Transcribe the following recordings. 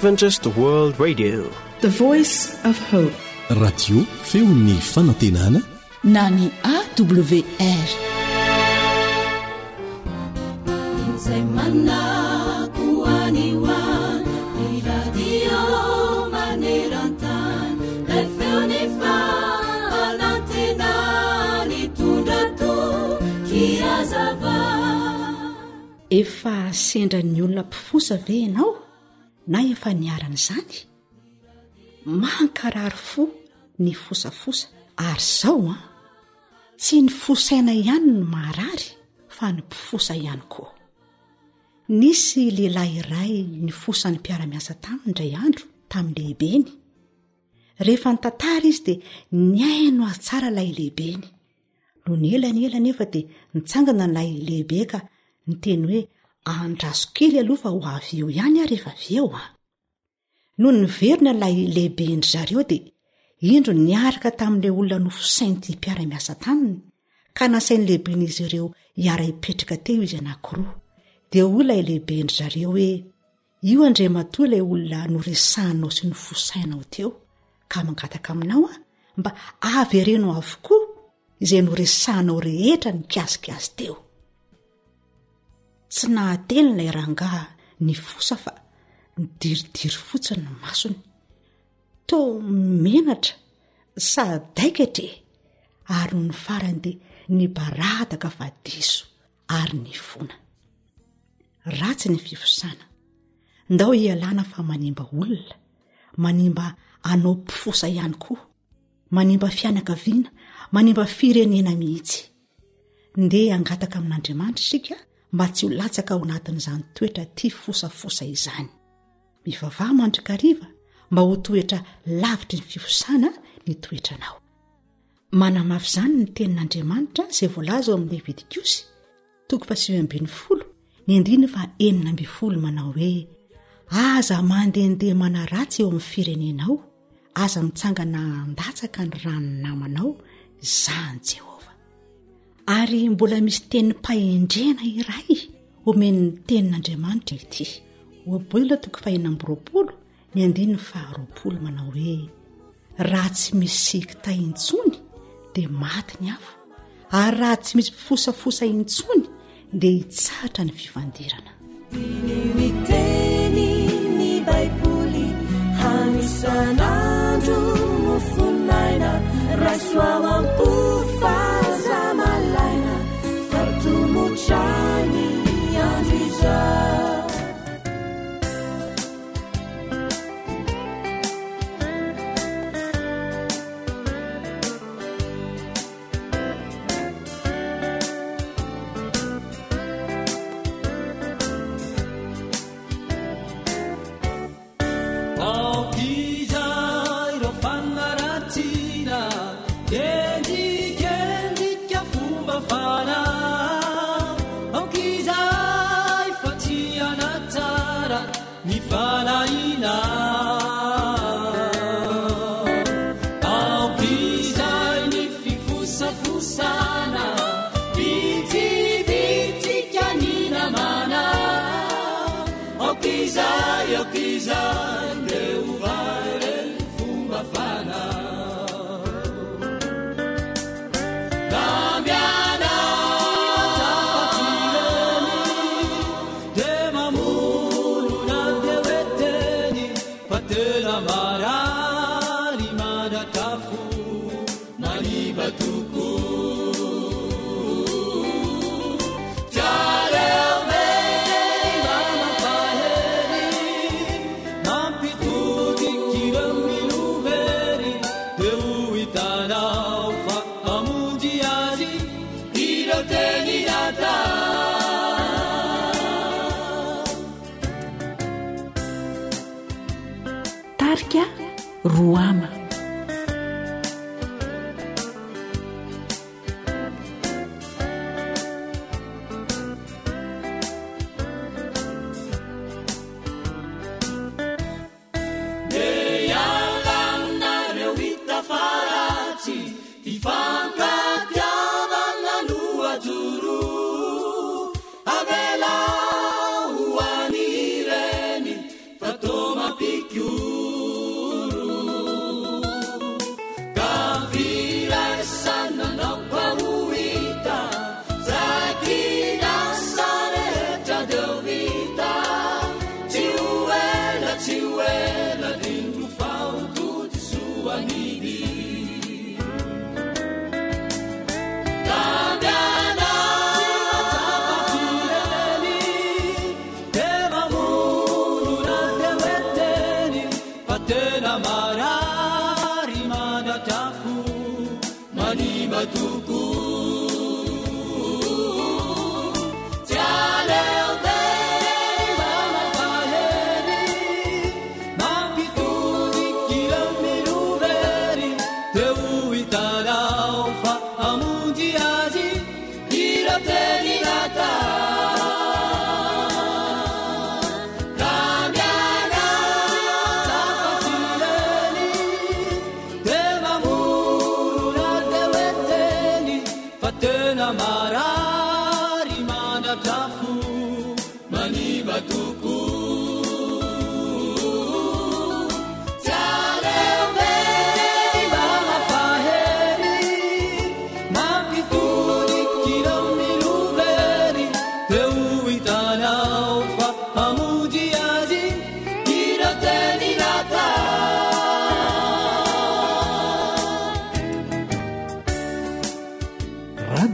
Adventist World Radio. The Voice of Hope. Radio feon'ny fanantenana na ny AWR. Izay manako any ho any, ny radio maneran-tany, ilay feon'ny fanantenana nitondra toky hazava. Efa sendra ny olona mpifosa ve ianao na efa niharan'izany? Mankarary fo ny fosafosa ary izao an! Tsy ny fosaina ihany no maharary fa ny mpifosa ihany koa. Nisy lehilahy iray nifosa ny mpiara-miasa taminy indray andro tamin'ny lehibeny. Rehefa nitantara izy dia nihaino azy tsara ilay lehibeny. Nony ela ny ela anefa dia nitsangana ilay lehibe ka niteny hoe andraso kely aloha fa ho avy eo ihany aho rehefa avy eo an! Nony niverina ilay lehiben-dry zareo dia indro niaraka tamin'ilay olona nofosain'ity mpiara-miasa taminy ka nasain'ny lehiben'izy ireo hiara-hipetraka teo izy anankiroa. Dia hoy ilay lehiben-dry zareo hoe, Io andriamatoa ilay olona noresahanao sy nofosainao teo ka mangataka aminao aho mba avereno avokoa izay noresahanao rehetra nikasika azy teo. Tsy nahateny ilay rangahy nifosa fa nidiridiry fotsiny ny masony. Toa menatra sadaikatra e! Ary nony farany dia nibaradaka fa diso ary nifona. Ratsy ny fifosana. Ndao hialana fa manimba olona, manimba anao mpifosa ihany koa, manimba fianakaviana, manimba firenena mihitsy. Ndeha hangataka amin'Andriamanitra isika mba tsy ho latsaka ao anatin'izany toetra tia fosafosa izany. Mivavaha mandrakariva mba ho toetra lavitry ny fifosana ny toetranao. Manamafy izany ny tenin'Andriamanitra izay voalaza ao amin'ny Levitikosy toko faha-19 ny andininy faha-16 manao hoe aza mandehandeha manaratsy eo amin'ny firenenao, aza mitsangana handatsaka ny ran'ny namanao, izany Jehovah. Ary mbola misy tenim-pahendrena iray omen'ny tenin'Andriamanitra ity. Ohabolana toko faha-26 ny andininy faha-20 manao hoe raha tsy misy kitay intsony dia maty ny afo ary raha tsy misy mpifosafosa intsony dia hitsahatra ny fifandirana. Diniho ny teny ny Baiboly hanisan'andro mofon'aina raiso ao am-po fa aza malaina fa tomotra ny andro izao. Tarika Roama.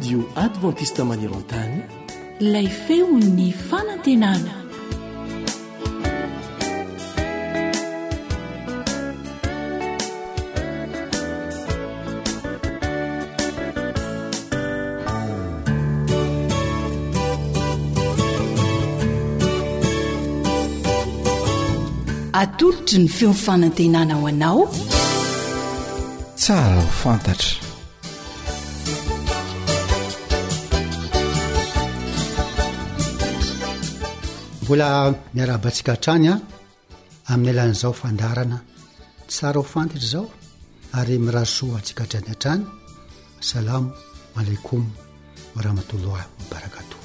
Radio Adventiste maneran-tany. Ilay feon'ny fanantenana. Atolotry ny feo fanantenana ho anao. Tsara ho fantatra. Mbola miarahaba antsika hatrany an, amin'ny alalan'izao fandaharana tsara ho fantatra izao ary mirary soa antsika hatrany hatrany. Salamo alaikum wa rahmatullah wa barakatuh.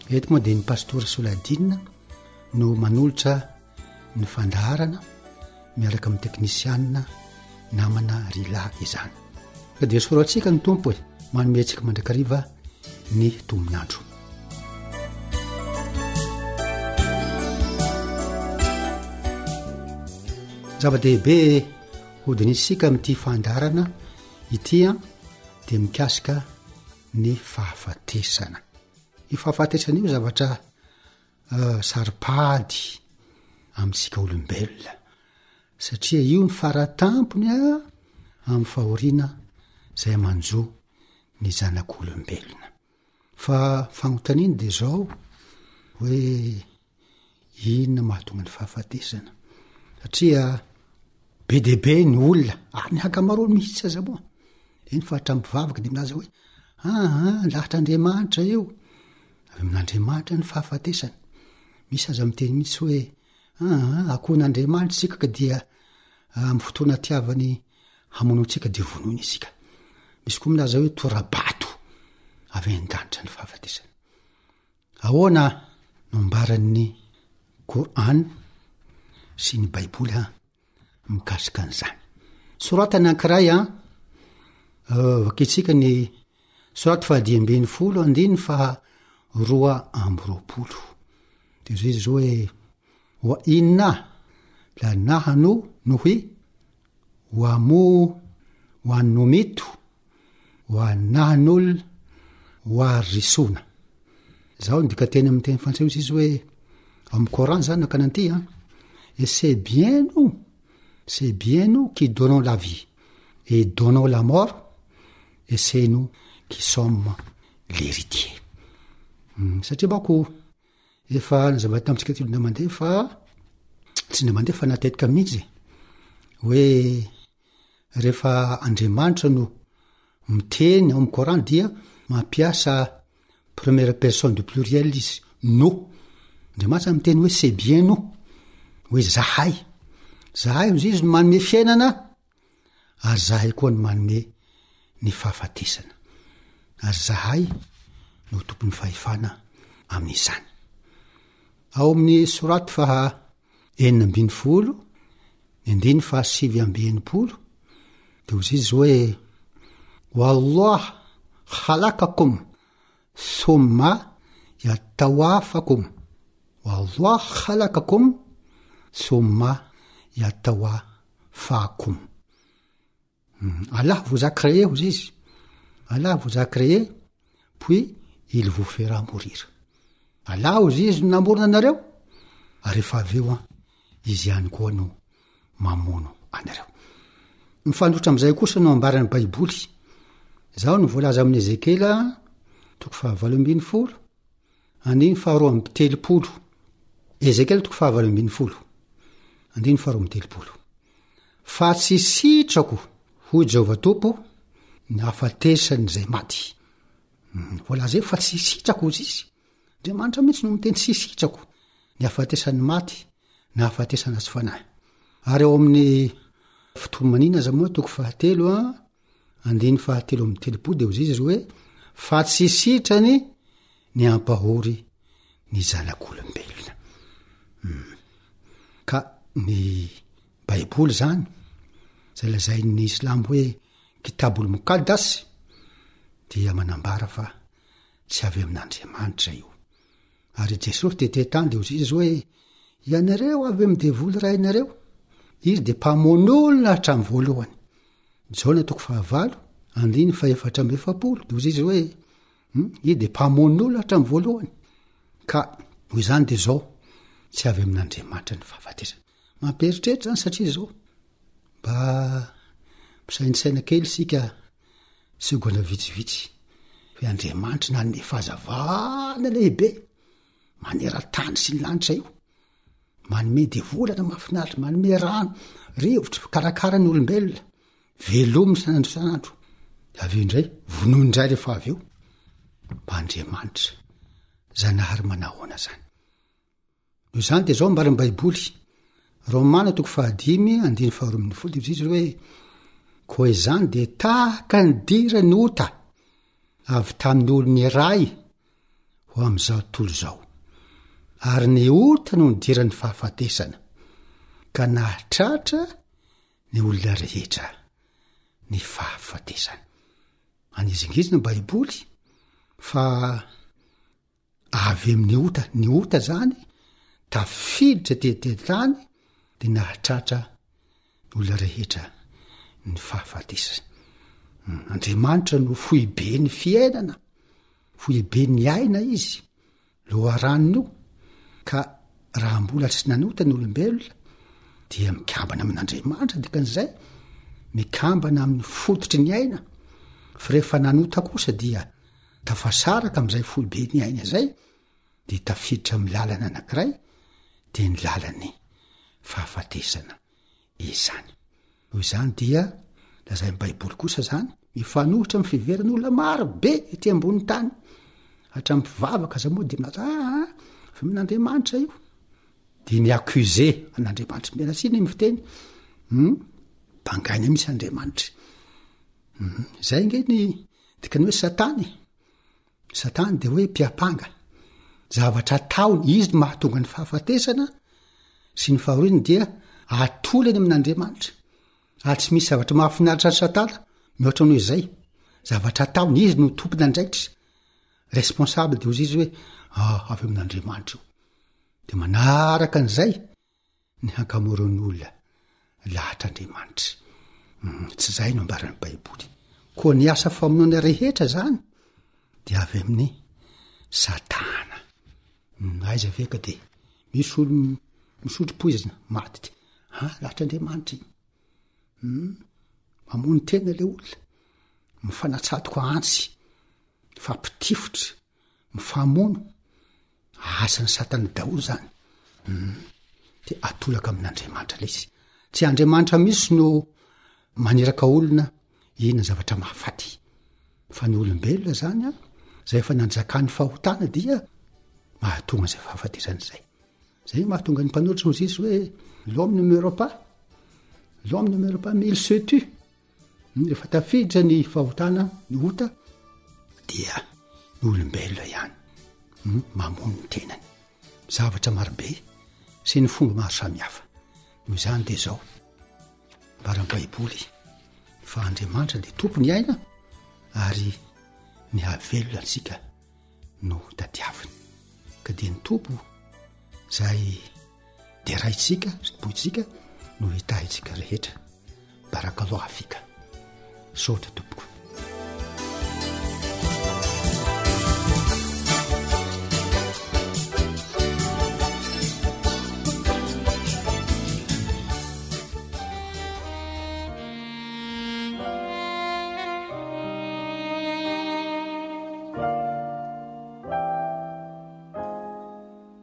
Eto moa dia ny pastora Soladine no manolotra ny fandaharana miaraka amin'ny teknisianina namana Rila izany. Ka dia soratsika ny Tompo e, manome antsika mandrakariva ny tombon'andro. Zava-dehibe hodinihintsika amin'ity fandaharana ity an, dia mikasika ny fahafatesana. Io fahafatesana io zavatra Saro-pady amintsika olombelona satria io ny faratampony a amin'ny fahoriana izay manjo ny zanak'olombelona. Fa fanontaniana dia izao hoe inona mahatonga ny fahafatesana? Satria be dia be ny olona ary ny ankamaroany mihitsy aza moa, eny fa hatramin'ny mpivavaka dia milaza hoe aa lahatr'Andriamanitra io. Avy amin'Andriamanitra ny fahafatesana. Misy aza miteny mihitsy hoe aa akohon'Andriamanitra isika ka dia amin'ny fotoana atiavany hamono antsika dia vonoiny isika. Misy koa milaza hoe tora-bato avy any an-danitra ny fahafatesana. Ahoana no ambaran'ny Koran sy ny Baiboly an mikasika an'izany? Soratana anankiray an, vakintsika ny Soraty faha 15 andininy faha 22. De zay izy zao hoe wa inna la nahnu nuhi wa mu wa numitu wa nahnul warisuna. Zaho ny dikateny amin'ny teny frantsay hoy izy hoe ao amin'ny Coran zany nakana an'ity an, et c'est bien nous, c'est bien nous qui donnons la vie et donnons la mort et c'est nous qui sommes l'héritier. Hmm, satria manko efa nazavaina tamintsika ty olona mandeha fa tsy indray mandeha fa natetika mihitsy e. Hoe rehefa Andriamanitra no miteny ao amin'ny Coran dia mampiasa première personne du pluriel izy, nous. Andriamanitra miteny hoe c'est bien nous, hoe zahay. Zahay hozy izy no manome fiainana ary zahay koa no manome ny fahafatesana. Ary zahay no tompon'ny fahefana amin'izany. Ao amin'ny soraty faha 16, ny andininy faha 69, de hozy izy hoe, Wallah khalakakum thumma yatawafakum. Wallah khalakakum thumma yatawafakum. Allah vous a créé hozy izy, Allah vous a créé puis il vous fera mourir. Allah hozy izy no namorona anareo ary rehefa avy eo an, izy ihany koa no mamono anareo. Mifanohitra amin'izay kosa no ambaran'ny Baiboly. Izao no voalaza amin'i Ezekiela toko fahavalo ambin'ny folo, andininy faharoa amby telopolo. Ezekiela toko fahavalo ambin'ny folo, andininy faharoa amby telopolo. Fa tsy sitrako, hoy Jehovah Tompo, ny hahafatesan'izay maty. Hmm, voalaza eo fa tsy sitrako hozy izy. Andriamanitra mihitsy no miteny tsy sitrako ny hahafatesan'ny maty na hahafatesana tsy fanahy. Ary ao amin'ny fitomanina aza moa toko fahatelo a, andininy fahatelo amby telopolo de hozy izy hoe fa tsy sitrany ny hampahory ny zanak'olombelona. Hmm. Ka ny baiboly zany, zay lazain'ny islamo hoe kitabul mukaddas dia manambara fa tsy avy amin'Andriamanitra io. Ary i Jesosy dia te tany dia hozy izy hoe ianareo avy amin'ny devoly rainareo. Izy dia mpamono olona hatramin'ny voalohany. Jaona toko fahavalo, andininy fahefatra amby efapolo. Dia hozy izy hoe hmm, izy dia mpamono olona hatramin'ny voalohany. Ka noho izany dia izao, tsy avy amin'Andriamanitra ny fahafatesana. Mampieritreritra izany satria izao, mba misaintsaina kely isika Segondra vitsivitsy hoe Andriamanitra nanome fahazavana lehibe maneran-tany sy ny lanitra io. Manome devolana mahafinaritra, manome rano, rivotra, mikarakara ny olombelona, velominy isan'andro isan'andro. De avy eo indray, vonoiny indray rehefa avy eo. Mba Andriamanitra, Zanahary manahoana zany? Noho izany dia izao ambaran'ny Baiboly, Romana toko fahadimy andininy faharoa ambin'ny folo dia hoy izy hoe, Koa izany dia tahaka ny diran'ny ota avy tamin'ny olona iray ho amin'izao tontolo izao. Ary ny ota no nidiran'ny fahafatesana, ka nahatratra ny olona rehetra ny fahafatesana. Manizingizina ny Baiboly fa Avy amin'ny ota, ny ota zany tafiditra tety an-tany de nahatratra ny olona rehetra ny fahafatesana. Hmm, Andriamanitra no foiben'ny fiainana, foiben'ny aina izy, loharanony io, ka raha mbola tsy nanota ny olombelona dia mikambana amin'Andriamanitra dikan'izay, mikambana amin'ny fototry ny aina, fa rehefa nanota kosa dia Tafasaraka amin'izay foibe ny aina izay dia tafiditra amin'ny lalana anankiray dia ny lalan'ny fahafatesana izany. Noho izany dia lazain'ny Baiboly kosa izany mifanohitra amin'ny fiheveran'olona maro be ety ambony tany. Hatramin'ny mpivavaka aza moa dia milaza aa ah, avy amin'Andriamanitra io. Dia mi-accuser an'Andriamanitra. Miala tsiny amin'ny fiteny. Hmm? Bangaina mihitsy Andriamanitra. Hmm. Zay nge ny Dikany hoe satana e. Satana dia hoe mpiampanga. Zavatra ataony, izy no mahatonga ny fahafatesana sy ny fahoriana dia atolany amin'Andriamanitra. Ary tsy misy zavatra mahafinaritra an'i Satana mihoatra noho izay. Zavatra ataony, izy no tompon'andraikitra. Responsable dia hozy izy hoe ah, avy amin'Andriamanitra io. Dia manaraka an'izay ny hankamoroan'ny olona lahatr'Andriamanitra. Tsy izay no ambaran'ny Baiboly. Koa ny asa famonoana rehetra zany dia avy amin'ny Satana. Aiza ve ka dia misy olo misotro poizina maty ty. Ha, lahatr'Andriamanitra iny. Hmm, mamono tena le olona. Mifanatsatoka antsy, mifampitifitra, mifamono. Asan'i satana daholo zany. Hum. De atolaka amin'Andriamanitra le izy. Tsy Andriamanitra mihitsy no maniraka olona hihinana zavatra mahafaty. Fa ny olombelona zany an, zay efa nanjakan'ny fahotana dia mahatonga izay fahafatesana izay. Zay mahatonga ny mpanoratra hozy izy hoe l'homme ne meurt pas, l'homme ne meurt pas mais il se tue. Rehefa tafiditra ny fahotana, ny ota, dia ny olombelona ihany no mamono ny tenany. Zavatra marobe sy ny fomba maro samihafa. Noho izany dia izao, ambaran'ny Baiboly fa Andriamanitra dia tompony aina ary ny hahavelona antsika no tadiaviny. Ka dia ny Tompo izay deraintsika sy tompointsika no hitahintsika rehetra. Barakallahu fika. Saotra tompoko.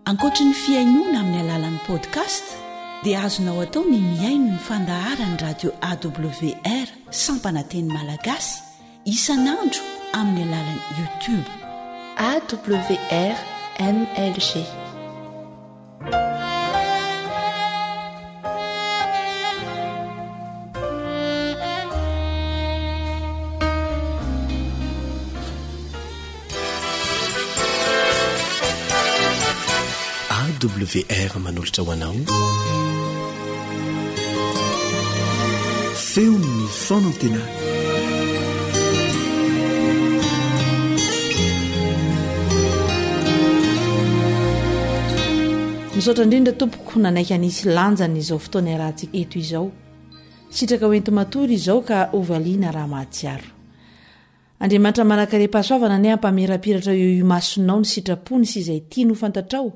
Ankoatry ny fihainoana amin'ny alalan'ny podcast dia azonao atao ny mihaino ny fandaharan'ny radio AWR sampana teny malagasy isan'andro amin'ny alalan'ny YouTube. AWR MLG. AWR manolotra ho anao feon'ny fanantenana. Misaotra indrindra tompoko nanaiky hanisy lanjany izao fotoana iarahantsika eto izao. Sitraka ho enti-matory izao ka hovaliana raha mahatsiaro. Andriamanitra manankarem-pahasoavana anie hampamirapiratra eo imasonao ny sitrapony sy izay tiany ho fantatrao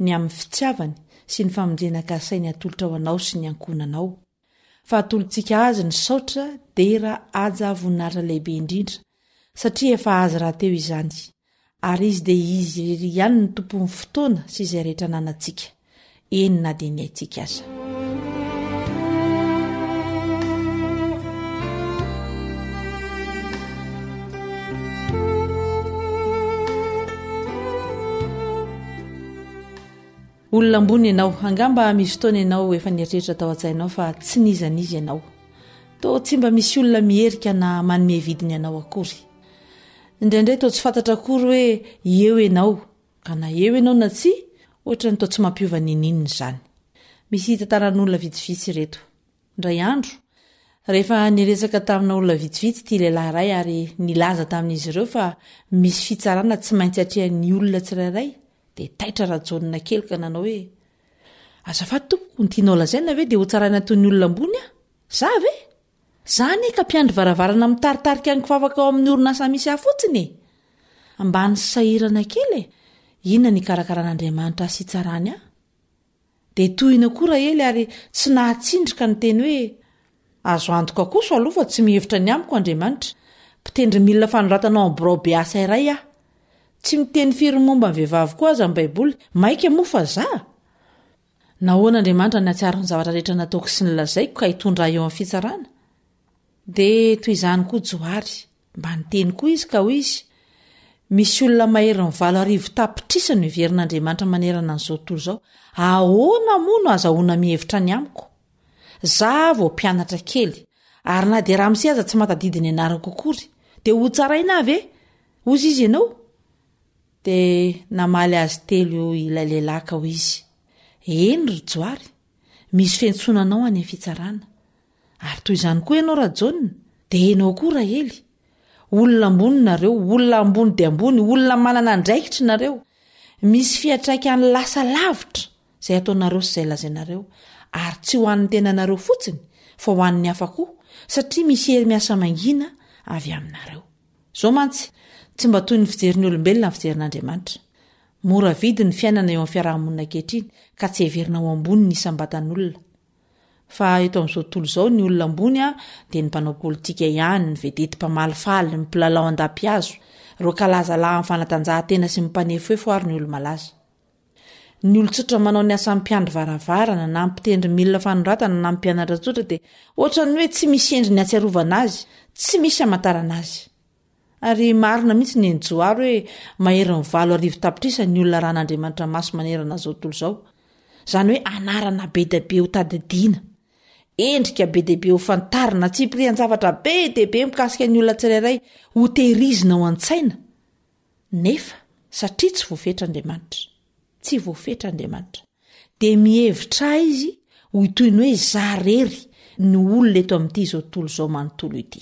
ny amin'ny fitiavany sy ny famonjena kasainy hatolotra ho anao sy ny ankohonanao. Fa atolotsika Azy ny saotra, dera, haja, voninahitra lehibe indrindra, satria efa Azy rahateo izany, ary Izy dia Izy irery ihany no Tompon'ny fotoana sy izay rehetra ananantsika, eny na dia ny aintsika aza. Olona ambony ianao. Angamba misy fotoana ianao efa nieritreritra tao an-tsainao fa tsy n'iza n'iza ianao. Toa tsy mba misy olona miherika na manome vidiny anao akory. Indraindray toa tsy fantatra akory hoe eo ianao, ka na eo ianao na tsia, ohatran'ny toa tsy mampiova n'inon'inona izany. Misy tantaran'olona vitsivitsy ireto. Indray andro, rehefa niresaka tamina olona vitsivitsy ity lehilahy iray ary nilaza tamin'izy ireo fa misy fitsarana tsy maintsy atrehan'ny olona tsirairay, dia taitra Rajaona kely ka nanao hoe, Azafady tompoko, ny tianao lazaina ve dia hotsaraina toy ny olona ambony aho? Za ve? Za anie ka mpiandry varavarana mitaritarika ny kivavaka ao amin'ny orinasa misy ahy fotsiny e! Ambany sahirana kely e! Inona ny hikarakaran'Andriamanitra ahy sy hitsarany ahy? Dia tohina koa Rahely ary tsy nahatsindry ka niteny hoe, Azo antoka kosa aloha fa tsy mihevitra ny amiko Andriamanitra. Mpitendry milina fanoratana ao amin'ny birao be asa iray aho. Tsy miteny firy momba ny vehivavy koa aza ny Baiboly, mainka moa fa za! Nahoana Andriamanitra nahatsiaro ny zavatra rehetra nataoko sy nolazaiko ka hitondra ahy eo amin'ny fitsarana? Dia toy izany koa Johary. Mba niteny koa izy ka hoy izy, Misy olona maherin'ny 8000 tapitrisa no heverin'Andriamanitra manerana an'izao tontolo izao. Ahoana moa no azahoana mihevitra ny amiko? Za vao mpianatra kely, ary na dia ramose aza tsy mahatadidy ny anarako akory. Dia hotsaraina aho ve? Hozy izy ianao? Dia namaly azy telo ilay lehilahy ka hoy izy, Eny ry Johary, misy fiantsoana anao any amin'ny fitsarana. Ary toy izany koa ianao Rajaona, dia ianao koa Rahely. Olona ambony nareo, olona ambony dia ambony, olona manana andraikitra nareo. Misy fiantraikany lasa lavitra izay ataonareo sy izay lazainareo, ary tsy ho an'ny tenanareo fotsiny fa ho an'ny hafa koa, satria misy hery miasa mangina avy aminareo. Izao mantsy, tsy mba toy ny fijerin'ny olombelona ny fijerin'Andriamanitra. Mora vidy ny fiainana eo amin'ny fiaraha-monina ankehitriny ka tsy heverina ho ambony ny isam-batan'olona. Fa eto amin'izao tontolo izao ny olona ambony dia ny mpanao politika ihany, ny vedety mpamalifaly, ny mpilalao an-dapihazo, ireo kalazalahy amin'ny fanatanjahantena sy ny mpanefoefo ary ny olo-malaza. Ny olon-tsotra manao ny asan'ny mpiandry varavarana na mpitendry milina fanoratana na mpianatra tsotra dia ohatran'ny hoe tsy misy endriny ahatsiarovana azy, tsy misy hamantarana azy. Ary marina mihitsy ny an'i Johary hoe maherin'ny 8000 tapitrisa ny olona arahan'Andriamanitra maso manerana an'izao tontolo izao. Izany hoe anarana be dia be ho tadidiana, endrika be dia be ho fantarina, tsipirian-javatra be dia be mikasika ny olona tsirairay ho tehirizina ao an-tsaina. Nefa satria tsy voafetra Andriamanitra, tsy voafetra Andriamanitra, dia mihevitra ahy Izy ho toy ny hoe izaho irery no olona eto amin'ity izao tontolo izao manontolo ity.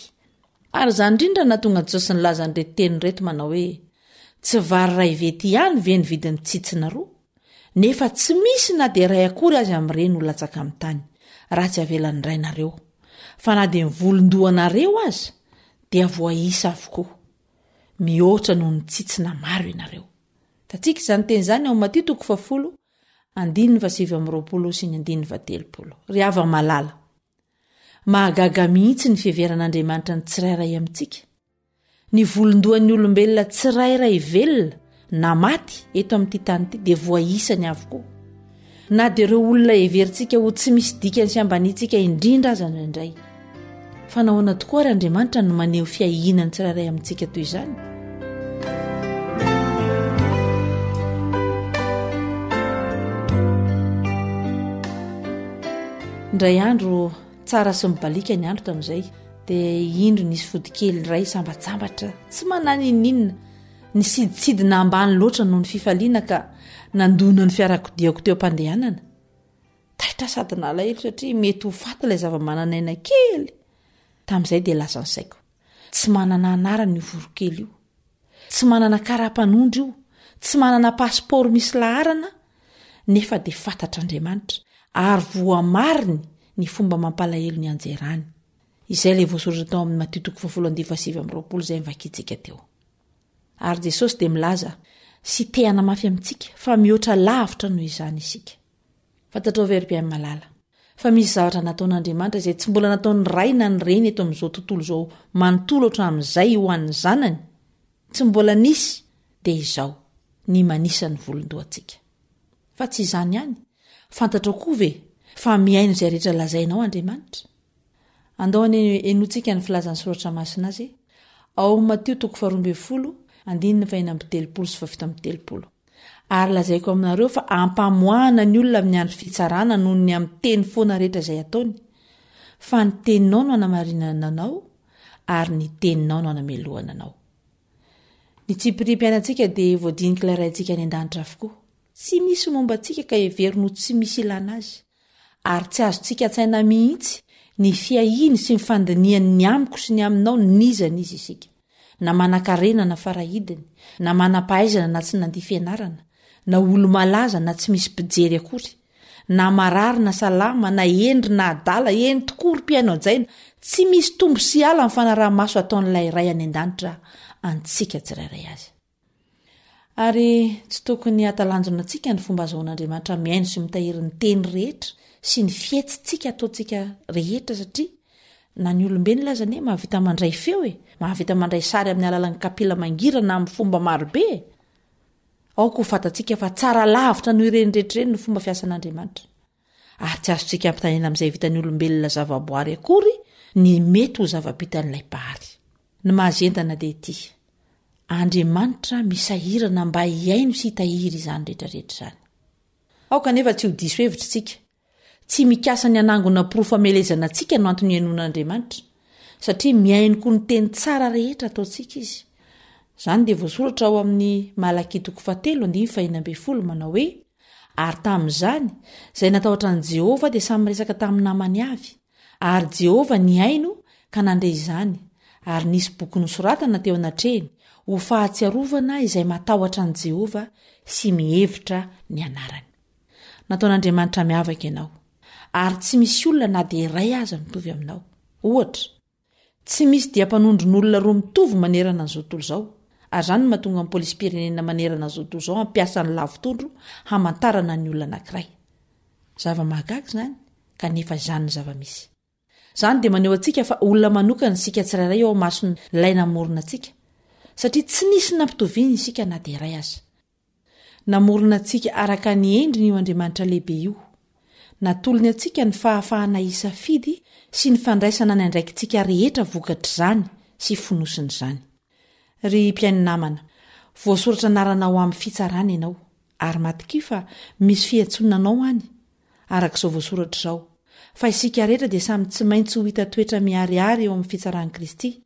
Ary izany indrindra no nahatonga an'i Jesosy nilaza an'ireto teny ireto manao hoe, Tsy vary iray vety ihany ve ny vidin'ny tsitsina roa? Nefa tsy misy na dia iray akory aza amin'ireny ho latsaka amin'ny tany, raha tsy avelan'ny Rainareo. Fa na dia ny volon-dohanareo aza dia voaisa avokoa. Mihoatra noho ny tsitsina maro ianareo. Hitantsika izany teny izany ao Matio toko fahafolo, andininy fahasivy amby roapolo sy ny andininy fahatelopolo. Ry hava-malala, mahagaga mihitsy ny fiheveran'Andriamanitra ny tsirairay amintsika. Ny volon-dohan'ny olombelona tsirairay velona na maty eto amin'ity tany ity dia voaisany avokoa. Na dia ireo olona heverintsika ho tsy misy dikany sy ambaniantsika indrindra aza indraindray. Fa nahoana tokoa ary Andriamanitra no maneho fiahiana ny tsirairay amintsika toy izany? Indray andro tsara sy mibaliaka ny andro tamin'izay dia indro nisy fodikely iray sambatsambatra tsy manan'inon'inona Nisidintsidina ambany loatra noho ny fifaliana ka nandona ny fiarakodiako teo am-pandehanana. Taitra sady nalahelo satria mety ho faty ilay zava-manan'aina kely. Tamin'izay dia lasa ny saiko. Tsy manana anarana io voronkely io. Tsy manana kara-panondro io. Tsy manana pasipaoro misy laharana. Nefa dia fantatr'Andriamanitra ary voamariny ny fomba mampalahelo nianjerany. Izay ilay voasoratra tao amin'ny Matio toko fahafolo andivo fahasivy amby 20 izay novakintsika teo. Ary Jesosy dia milaza sy te hanamafy amintsika fa mihoatra lavitra noho izany isika. Fantatrao ve ry mpihaino malala fa misy zavatra nataon'Andriamanitra izay tsy mbola nataon'ny ray na ny reny eto amin'izao tontolo izao manontolo hatramin'izay ho an'ny zanany? Tsy mbola nisy dia izao, ny manisa ny volon-dohantsika. Fa tsy izany ihany, fantatrao koa ve fa mihaino izay rehetra lazainao Andriamanitra? Andao anie henointsika ny filazan'ny Soratra Masina azy ao amin'ny Matio toko faharoa ambinifolo, andininy fahenina amby telopolo sy fahafito amby telopolo. Ary lazaiko aminareo fa ampamoahana ny olona amin'ny andro fitsarana noho ny amin'ny teny foana rehetra izay ataony. Fa ny teninao no hanamarinana anao, ary ny teninao no hanamelohana anao. Ny tsipiriam-piainantsika dia voadinik'ilay Raintsika any an-danitra avokoa. Tsy misy momba antsika ka heveriny ho tsy misy ilana azy. Ary tsy azontsika an-tsaina mihitsy ny fiahiany sy ny fandinihany ny amiko sy ny aminao n'iza n'iza isika. Na manankarena na farahidiny, na manam-pahaizana na tsy nandia fianarana, na olo-malaza na tsy misy mpijery akory, na marary na salama, na hendry na adala, eny tokoa ry mpihaino hajaina, tsy misy tombo sy ala ny fanaraha-maso ataon'ilay Ray any an-danitra antsika tsirairay azy. Ary tsy tokony hahatalanjona antsika ny fomba azahoan'Andriamanitra mihaino sy mitahiry ny teny rehetra sy ny fihetsitsika ataontsika rehetra satria na ny olombelona aza anie mahavita mandray feo e, mahavita mandray sary amin'ny alalan'ny kapila mangirana amin'ny fomba marobe e. Aoka ho fantatsika fa tsara lavitra noho ireny rehetra ireny ny fomba fiasan'Andriamanitra. Ary tsy azontsika ampitahaina amin'izay vitan'ny olombelona zavaboary akory ny mety ho zava-bitan'ilay Mpahary. Ny mahazendana dia ity, Andriamanitra misahirana mba hihaino sy hitahiry izany rehetra rehetra izany. Aoka anefa tsy ho diso hevitra isika. Tsy mikasa ny hanangona porofo hamelezana antsika no antony ihainoan'Andriamanitra, satria mihaino koa ny teny tsara rehetra ataontsika izy. Izany dia voasoratra ao amin'ny Malakia toko fahatelo andininy fahena ambinifolo manao hoe, Ary tamin'izany, izay natahotra an'i Jehovah dia samy miresaka tamin'ny namany avy, Ary Jehovah nihaino ka nandre izany, ary nisy boky nosoratana teo anatrehiny, ho fahatsiarovana izay matahotra an'i Jehovah sy mihevitra ny anarany. Nataon'Andriamanitra miavaka ianao, ary tsy misy olona na dia iray aza mitovy aminao. Ohatra, tsy misy diam-panondron'olona roa mitovy manerana an'izao tontolo izao, ary izany no mahatonga ny polisim-pirenena manerana an'izao tontolo izao hampiasa ny lavotondro hamantarana ny olona anankiray. Zava-mahagaga izany, kanefa izany ny zava-misy. Izany dia maneho antsika fa olona manokana isika tsirairay eo imason'Ilay namorona antsika, satria tsy nisy nampitoviany isika na dia iray aza. Namorona antsika araka ny endriny io Andriamanitra lehibe io. Natolony antsika ny fahafahana hisafidy sy ny fandraisana ny andraikitsika rehetra vokatr'izany sy fonosin'izany. Ry mpihaino namana, voasoratra anarana ho amin'ny fitsarana ianao, ary matokia fa misy fiantsoana anao any, araka izao voasoratra izao, fa isika rehetra dia samy tsy maintsy ho hita toetra miharihary eo amin'ny fitsaran'i Kristy,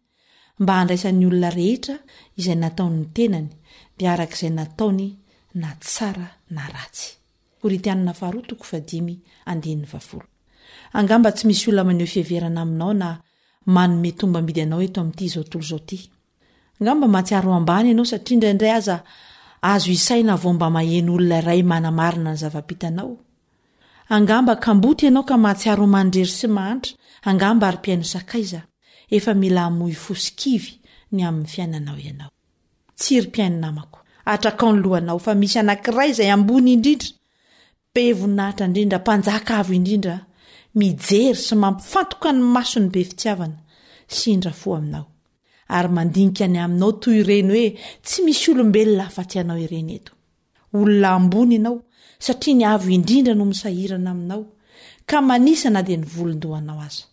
mba handraisan'ny olona rehetra izay nataon'ny tenany, dia araka izay nataony na tsara na ratsy. Korintianina faharoa toko fahadimy andininy fahafolo. Angamba tsy misy olona maneho fiheverana aminao na manome tombam-bidy anao eto amin'ity izao tontolo izao ity. Angamba mahatsiaro ho ambany ianao satria indraindray aza azo isaina vao mba maheno olona iray manamarina ny zava-bitanao. Angamba kamboty ianao ka mahatsiaro ho manirery sy mahantra, angamba ary mpihaino sakaiza, efa mila hamoy fo sy kivy ny amin'ny fiainanao ianao. Tsia ry mpihaino namako, atrakao ny lohanao fa misy anankiray izay ambony indrindra, be voninahitra indrindra, mpanjaka avo indrindra, mijery sy mampifantoka ny masony be fitiavana sy indra fo aminao. ary mandinika ny aminao toy ireny hoe tsy misy olombelona afa-tsy ianao ireny eto. Olona ambony ianao satria ny Avo Indrindra no misahirana aminao, ka manisa na dia ny volon-dohanao aza.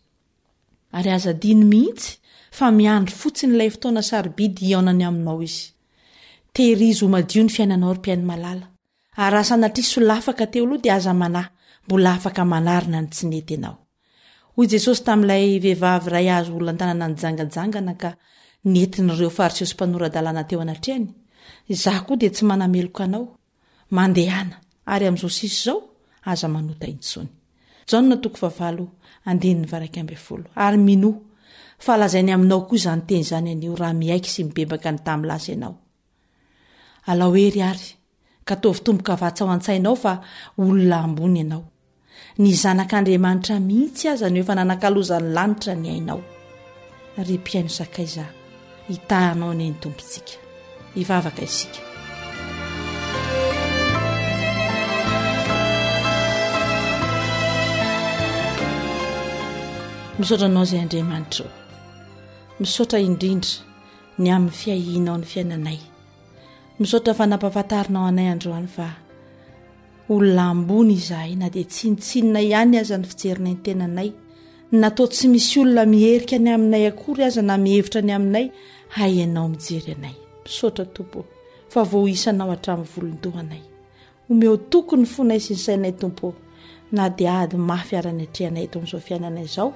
Ary aza adino mihitsy fa miandry fotsiny ilay fotoana sarobidy hihaonany aminao izy. Tehirizo ho madio ny fiainanao ry mpihaino malala. Ary raha sanatria solafaka teo aloha dia aza manahy, mbola afaka manarina ny tsy nety ianao. Hoy Jesosy tamin'ilay vehivavy iray azo olan-tanana nijangajangana ka nentin'ireo Fariseo sy mpanora-dalàna teo anatrehany, Izaho koa dia tsy manameloka anao. Mandehana, ary amin'izao sisa izao, aza manota intsony. Jaona toko fahavalo, andininy 11. Ary minoa, fa lazainy aminao koa izany teny izany anio raha miaiky sy mibebaka ny tamin'ny lasa ianao. Alao hery àry, ka ataovy tombokavatsa ao an-tsainao fa olona ambony ianao. Ny Zanak'Andriamanitra mihitsy aza no efa nanakalozan'ny lanitra ny ainao. Ry mpihaino sakaiza, hitaha anao anie ny Tompontsika. Hivavaka isika. Misaotra anao izay Andriamanitra ô. Misaotra indrindra ny amin'ny fiahianao ny fiainanay. Misaotra fa nampahafantarinao anay androany fa olona ambony izahay na dia tsinontsinona ihany aza ny fijerinay ny tenanay, na toa tsy misy olona miherika ny aminay akory aza na mihevitra ny aminay, hay ianao mijery anay. Misaotra Tompo ô, fa voaisanao hatramin'ny volon-dohanay. Omeo toky ny fonay sy ny sainay Tompo ô, na dia ady mafy ara ny atrehanay eto amin'izao fiainana izao,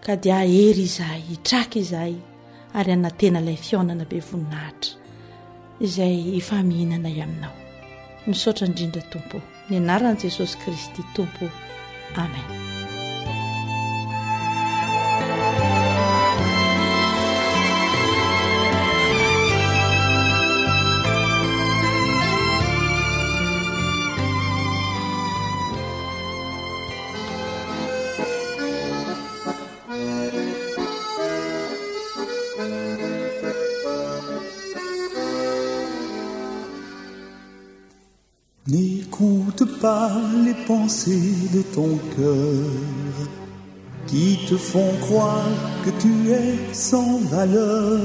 ka dia hahery izahay, hitraka izahay, ary hanantena ilay fihaonana be voninahitra izay hifamihinanay aminao. Misaotra indrindra Tompo ô. Ny anaran'i Jesosy Kristy Tompo. Amen. N'écoute pas les pensées de ton cœur qui te font croire que tu es sans valeur.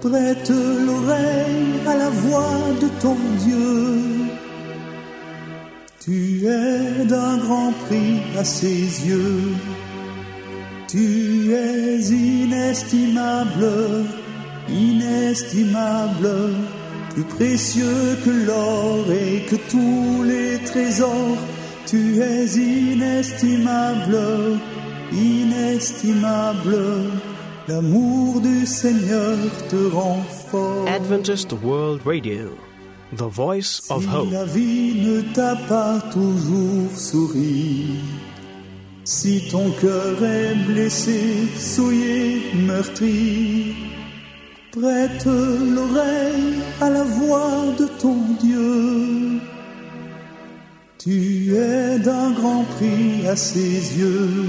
Prête l'oreille à la voix de ton Dieu. Tu es d'un grand prix à ses yeux. Tu es inestimable, inestimable, plus précieux que l'or et que tous les trésors. Tu es inestimable, inestimable, l'amour du Seigneur te rend fort. Adventist World Radio, the voice of Si hope. la vie ne t'a pas toujours souri, si ton cœur est blessé, souillé, meurtri, prête l'oreille à la voix de ton Dieu. Tu es d'un grand prix à ses yeux.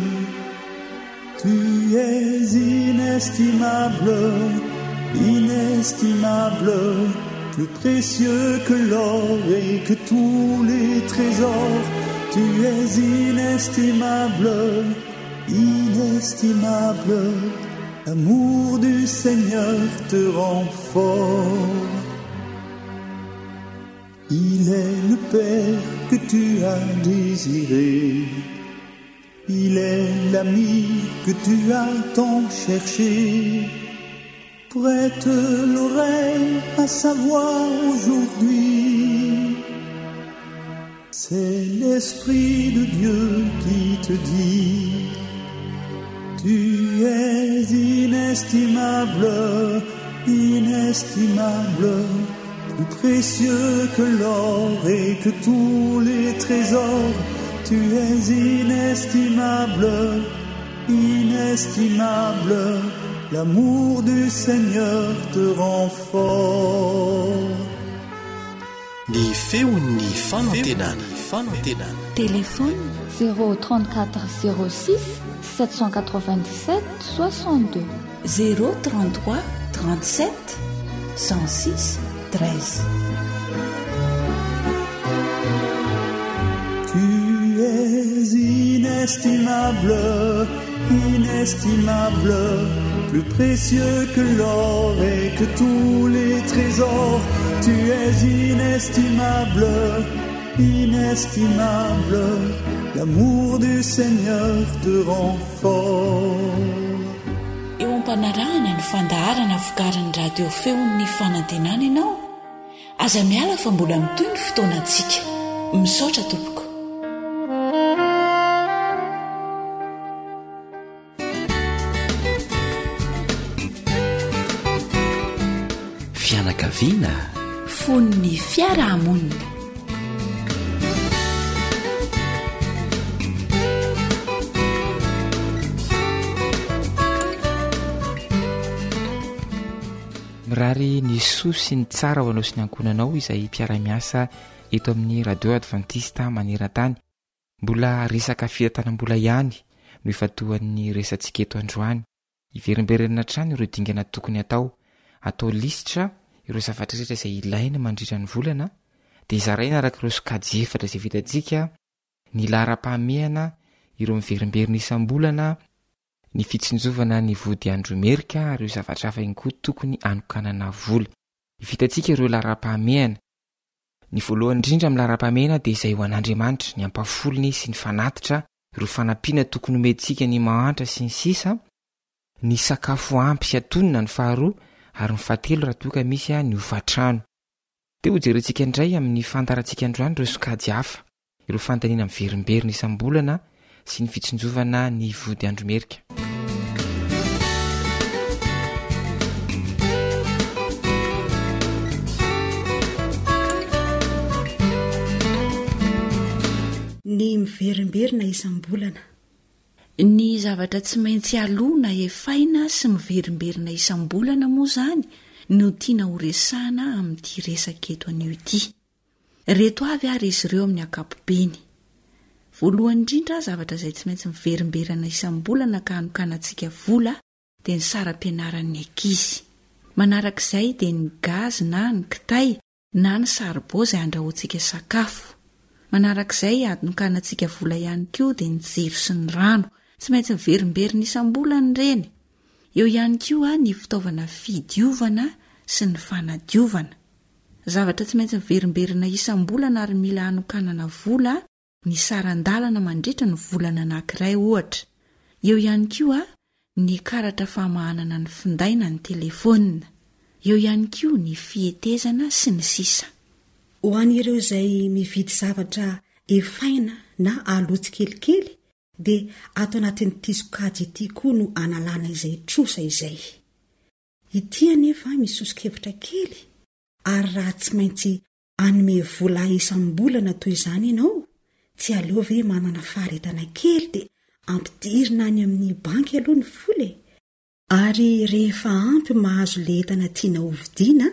Tu es inestimable, inestimable, plus précieux que l'or et que tous les trésors. Tu es inestimable, inestimable, l'amour du Seigneur te rend fort. Il est le Père que tu as désiré. Il est l'ami que tu as tant cherché. Prête l'oreille à sa voix aujourd'hui. C'est l'Esprit de Dieu qui te dit Tu es inestimable, inestimable, plus précieux que l'or et que tous les trésors. Tu es inestimable, inestimable, l'amour du Seigneur te rend fort. Ny feon'ny fanantenana. Fanantenana. Téléphone 034 06 797 62. 033 37 106 13. Tu es inestimable, inestimable. Plus précieux que l'or et que tous les trésors, tu es inestimable, inestimable. L'amour du Seigneur te rend fort. Eo am-panarahana ny fandaharana vokarin'ny radio feon'ny fanantenana ianao Aza miala fa mbola mitohy ny fotoanantsika. Misaotra tompoko. Fianakaviana. Fon'ny fiarahamonina. Mirary ny soa sy ny tsara ho anao sy ny ankohonanao izay mpiara-miasa eto amin'ny Radio Adventiste maneran-tany. Mbola resaka fitantanam-bola ihany no ifantohan'ny resatsika eto androany. Iverimberenina hatrany ireo dingana tokony hatao. Atao lisitra ireo zavatra rehetra izay ilaina mandritra ny volana, dia zaraina araka ireo sokajy efatra izay vitantsika, ny laharam-pahamehana, ireo miverimberina isam-bolana, ny fitsinjovana ny vody andro merika ary ireo zavatra hafa ihany koa tokony hanokanana vola. Vitantsika ireo laharam-pahamehana. Ny voalohany indrindra amin'ny laharam-pahamehana dia izay ho an'Andriamanitra, ny ampahafolony sy ny fanatitra, ireo fanampiana tokony homentsika ny mahantra sy ny sisa, ny sakafo ampy sy antonona ny faharoa ary ny fahatelo raha toa ka misy ny hofantrano. Dia hojerentsika indray amin'ny fandaharantsika androany ireo sokajy hafa. ireo fanontaniana miverimberina isam-bolana sy ny fitsinjovana ny vody andro merika. Ny miverimberina isam-bolana. Ny zavatra tsy maintsy aloa na efaina sy miverimberina isam-bolana moa izany no tiana horesahana amin'ity resaka eto anio ity. Ireto avy ary izy ireo amin'ny ankapobeny. Voalohany indrindra, zavatra izay tsy maintsy miverimberana isam-bolana ka hanokanantsika vola dia ny saram-pianaran'ny ankizy. Manaraka izay dia ny gaz na ny kitay na ny saribao izay andrahoantsika sakafo. Manaraka izay hanokanantsika vola ihany koa dia ny jiro sy ny rano. Tsy maintsy miverimberina isam-bolana ireny. Eo ihany koa ny fitaovana fidiovana sy ny fanadiovana. Zavatra tsy maintsy miverimberina isam-bolana ary mila hanokanana vola ny saran-dalana mandritra ny volana anankiray ohatra. Eo ihany koa ny karatra famahanana ny finday na ny telefaonina. Eo ihany koa ny fihetezana sy ny sisa. Ho an'ireo izay mividy zavatra efaina na aloa tsikelikely dia ato anatin'ity sokajy ity koa no analana izay trosa izay. Ity anefa misy soso-kevitra kely, ary raha tsy maintsy hanome vola isam-bolana toy izany ianao, tsy aleo ve manana faharetana kely dia ampidirina any amin'ny banky aloha ny vola e? Ary rehefa ampy mahazo le entana tianao hovidiana,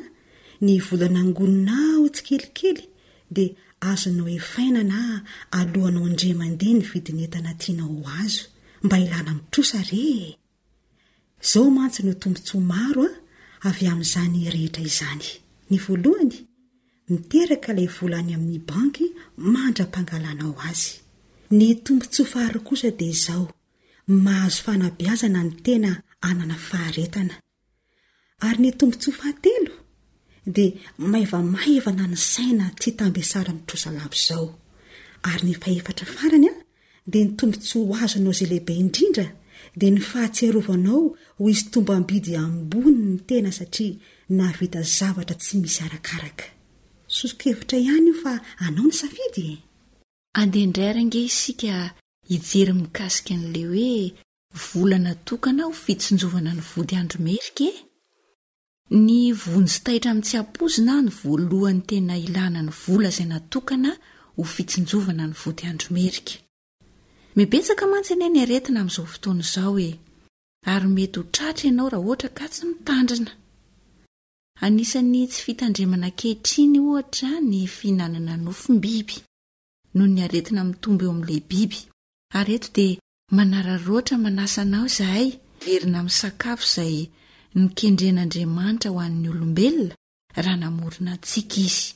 ny vola nangoninao tsikelikely dia azonao efaina na aloanao indray mandeha ny vidin'entana tianao ho azo, mba ilana amin'ny trosa re e! Izao mantsy no tombontsoa maro avy amin'izany rehetra izany. Ny voalohany, miteraka ilay vola any amin'ny banky mandra-pangalanao azy. Ny tombontsoa faharoa kosa dia izao, mahazo fanabeazana ny tena hanana faharetana. Ary ny tombontsoa fahatelo dia maivamaivana ny saina tsy tambesara amin'ny trosa lava izao. Ary ny fahefatra farany dia ny tombontsoa ho azonao izay lehibe indrindra dia ny fahatsiarovanao ho izy tombam-bidy ambony ny tena satria nahavita zavatra tsy misy arakaraka. Soso-kevitra ihany io fa anao ny safidy e! Andeha indray ary ange isika hijery mikasika an'ilay hoe vola natokana ho fitsinjovana ny vody andro merika e! Ny vonjy taitra amin'ny tsy ampoizina no voalohany tena ilana ny vola izay natokana ho fitsinjovana ny vody andro merika. Mibetsaka mantsy anie ny aretina amin'izao fotoana izao e! Ary mety ho tratra ianao raha ohatra ka tsy mitandrina. Anisan'ny tsy fitandremana ankehitriny ohatra ny fihinanana nofom-biby, noho ny aretina mitombo eo amin'ilay biby. Ary eto dia Manararaotra manasa anao izahay hiverina amin'ny sakafo izay nokendren'Andriamanitra ho an'ny olombelona raha namorona antsika Izy.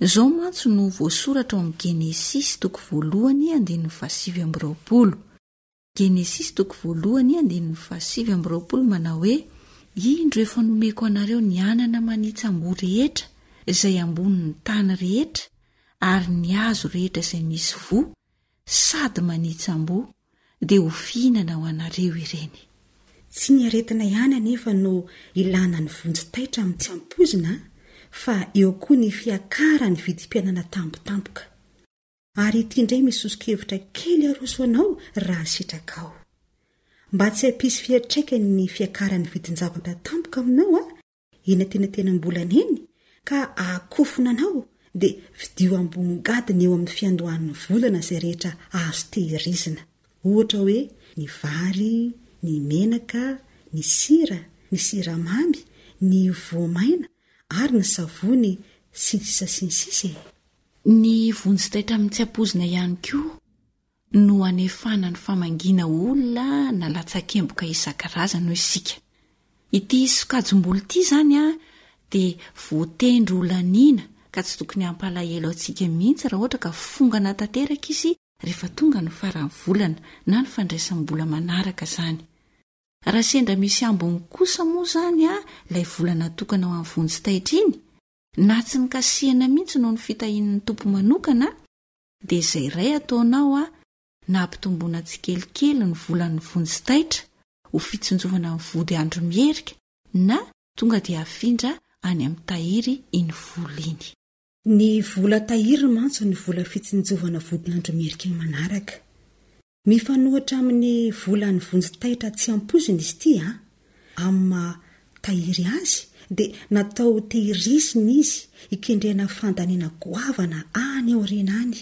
Izao mantsy no voasoratra ao amin'ny Genesisy toko voalohany andininy fahasivy amby roapolo. Genesisy toko voalohany andininy faha-29 manao hoe, Indro efa nomeko anareo ny anana manitsam-boa rehetra izay ambonin'ny tany rehetra ary ny hazo rehetra izay misy voa sady manitsam-boa, dia ho fihinana ho anareo ireny. Tsy ny aretina ihany anefa no ilana ny vonjy taitra amin'ny tsy ampoizina fa eo koa ny fiakaran'ny vidim-piainana tampotampoka. Ary ity indray misy soso-kevitra kely aroso anao raha sitrakao. Mba tsy hampisy fiantraikany ny fiakaran'ny vidin-javatra tampoka aminao eny antenatenam-bolana eny ka ahakofona anao dia vidio ambongadiny eo amin'ny fiandohan'ny volana izay rehetra azo tehirizina. Ohatra hoe ny vary, ny menaka, ny sira, ny siramamy, ny voamaina ary ny savony sy ny sisa sy ny sisa e. Ny vonjy taitra amin'ny tsy ampoizina ihany koa no anefana ny famangiana olona na latsakemboka isan-karazany hoy isika. Ity sokajim-bola ity izany dia voatendry ho laniana ka tsy tokony hampalahelo antsika mihitsy raha ohatra ka fongana tanteraka izy rehefa tonga ny faran'ny volana na ny fandraisam-bola manaraka izany. Raha sendra misy ambiny kosa moa izany ilay vola natokana ho an'ny vonjy taitra iny na tsy nikasihana mihitsy noho ny fitahian'ny Tompo manokana dia izay iray ataonao a na ampitomboana tsikelikely ny volan'ny vonjy taitra ho fitsinjovana ny vody andro miherika na tonga dia afindra any amin'ny tahiry iny vola iny. Ny vola tahiry mantsy no vola fitsinjovana vodin'andro miherika manaraka. Mifanohitra amin'ny volan'ny vonjy taitra tsy ampoizina izy ity an! Amin'ny maha tahiry azy dia natao ho tehirizina izy hikendrena fandaniana goavana any aoriana any,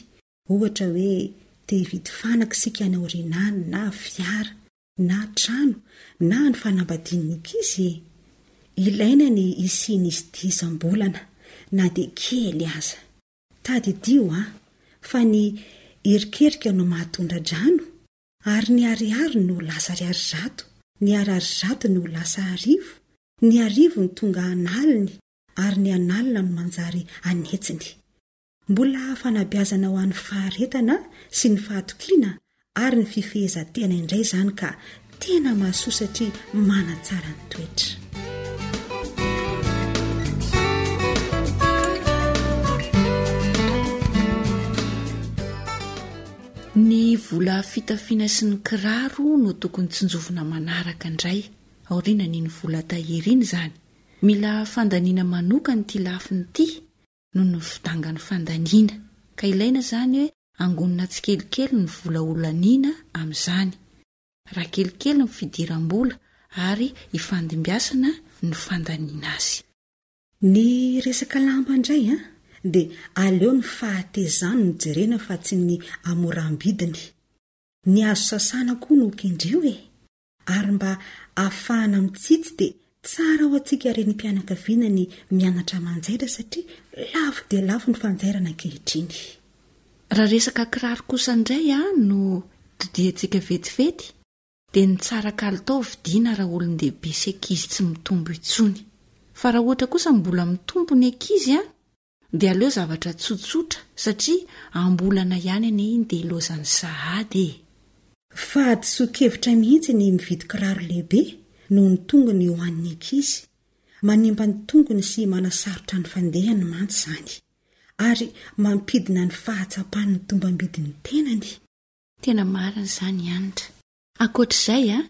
ohatra hoe te hividy fanaka isika any aoriana any na fiara na trano na ny fanambadian'ny ankizy e! Ilaina ny hisian'izy ity isam-bolana na dia kely aza. Tadidio an, fa ny erikerika no mahatondra-drano, ary ny ariary no lasa ariary zato, ny ariary zato no lasa arivo, ny arivo no tonga an'aliny, ary ny an'alina no manjary an'hetsiny. Mbola fanabeazana ho an'ny faharetana sy ny fahatokiana ary ny fifehezan-tena indray izany ka tena mahasoa satria manatsara ny toetra. Ny vola fitafiana sy ny kiraro no tokony tsinjovina manaraka indray aorianan'iny vola tahiry iny izany. Mila fandaniana manokana ity lafiny ity noho ny fidangan'ny fandaniana ka ilaina izany hoe angonina tsikelikely ny vola ho laniana amin'izany, raha kelikely ny fidiram-bola ary ifandimbiasana ny fandaniana azy. Ny resaka lamba indray an, dia aleo ny fahatezany no jerena fa tsy ny hamoram-bidiny. Ny azo sasana koa no kendreo e! Ary mba ahafahana mitsitsy dia tsara ho antsika renim-pianakaviana ny mianatra manjaitra satria lafo dia lafo ny fanjairana ankehitriny. Raha resaka kiraro kosa indray no todiantsika vetivety dia ny tsara kalitao vidiana raha olon-dehibe sy ankizy tsy mitombo intsony. Fa raha ohatra kosa mbola mitombo ny ankizy dia aleo zavatra tsotsotra satria ambolana ihany anie iny dia ilaozany sahady e! Fahadisoan-kevitra mihitsy ny mividy kiraro lehibe noho ny tongony ho an'ny ankizy. Manimba ny tongony sy manasarotra ny fandehany mantsy izany. Ary mampidina ny fahatsapany ny tombam-bidin'ny tenany. Tena marina izany Hanitra. Ankoatra izay,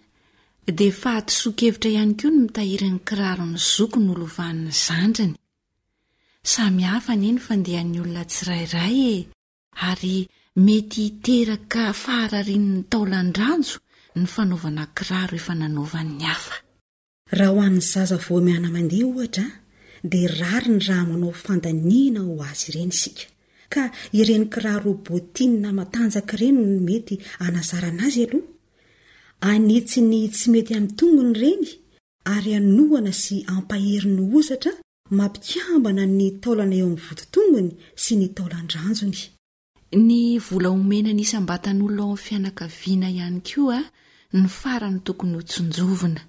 dia fahadisoan-kevitra ihany koa ny mitahiry ny kiraron'ny zoky nolovan'ny zandriny. Samy hafa anie ny fandehan'ny olona tsirairay e, ary mety hiteraka fahararian'ny taolan-dranjo ny fanaovana kiraro efa nanaovan'ny hafa. Raha ho an'ny zaza vao miana-mandeha ohatra dia rariny raha manao fandaniana ho azy ireny isika. Ka ireny kiraro bottine matanjaka ireny no mety hanazarana azy aloha. Hanitsy ny tsy mety amin'ny tongony ireny ary hanohana sy hampahery ny hozatra mampikambana ny taolana eo amin'ny voditongony sy ny taolan-dranjony. Ny vola omena ny isam-batan'olona ao amin'ny fianakaviana ihany koa ny farany tokony ho tsinjovina.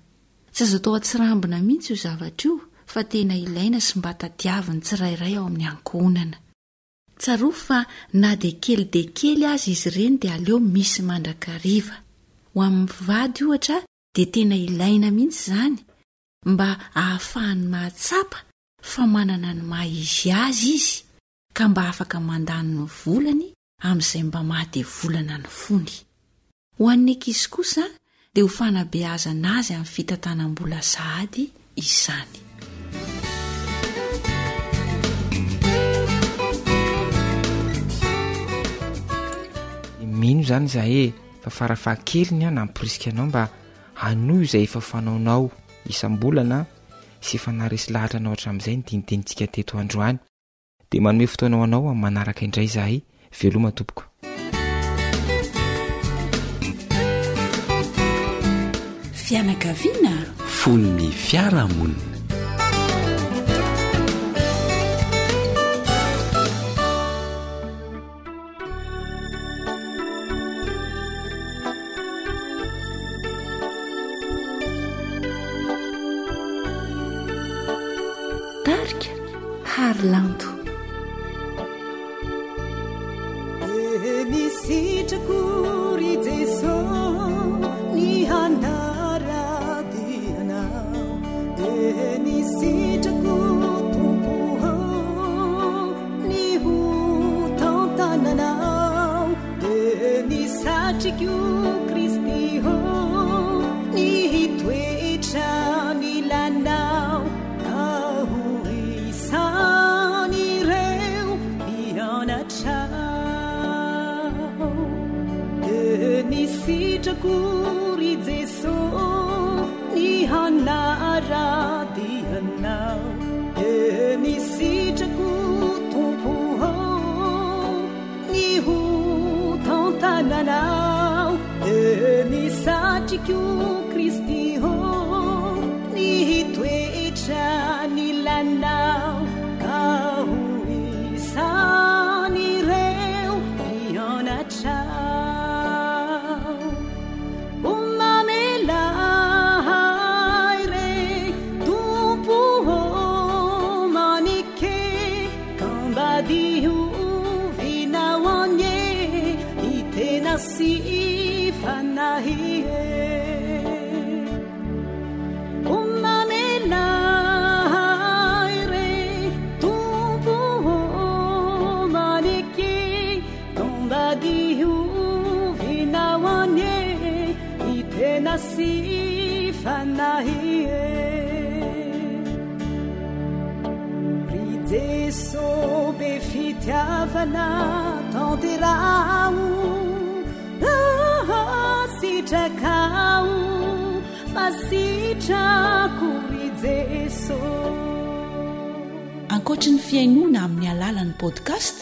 Tsy azo atao an-tsirambina mihitsy io zavatra io fa tena ilaina sy mba tadiavin'ny tsirairay ao amin'ny ankohonana. Tsarovy fa na dia kely dia kely aza izy ireny dia aleo misy mandrakariva. Ho amin'ny mpivady ohatra dia tena ilaina mihitsy izany mba hahafahany mahatsapa fa manana ny maha izy azy izy ka mba afaka mandany ny volany amin'izay mba maha devolana ny fony. Ho an'ny ankizy kosa dia ho fanabeazana azy amin'ny fitantanam-bola sahady izany. Mino izany izahay e, fa farafahakeliny aho namporisika anao mba hanohy izay efa fanaonao isam-bolana sy efa naharesy lahatra anao hatramin'izay ny dinidinintsika teto androany. Dia manome fotoana ho anao amin'ny manaraka indray izahay. Veloma tompoko. Fianakaviana. Fon'ny fiarahamonina. Tarika Harilanto. Misitrako ry Jeso ny hanara-dia Anao Ny sitrako Tompo ô Ny ho tantananao Dia ny satriko Kristy ô Ny hitoetra anilanao Ka ho isan'ireo mpianatrao Dia ny sitrako ry Jeso Ny hanara-dia Anao Dia ny sitrako Tompo ô Ny ho tantananao Dia ny satriko Kristy ô Ny hitoetra anilanao Ka ho isan'ireo mpianatrao O mamela ahy re Tompo ô maneke ka mba diovinao anie ny tena sy fanahy e O mamela ahy re Tompo ô maneke ka mba diovinao anie ny tena sy fanahy e Ry Jeso be fitiavana tanteraho raha sitrakao fa sitrako ry Jeso. Ankoatry ny fihainoana amin'ny alalan'ny podcast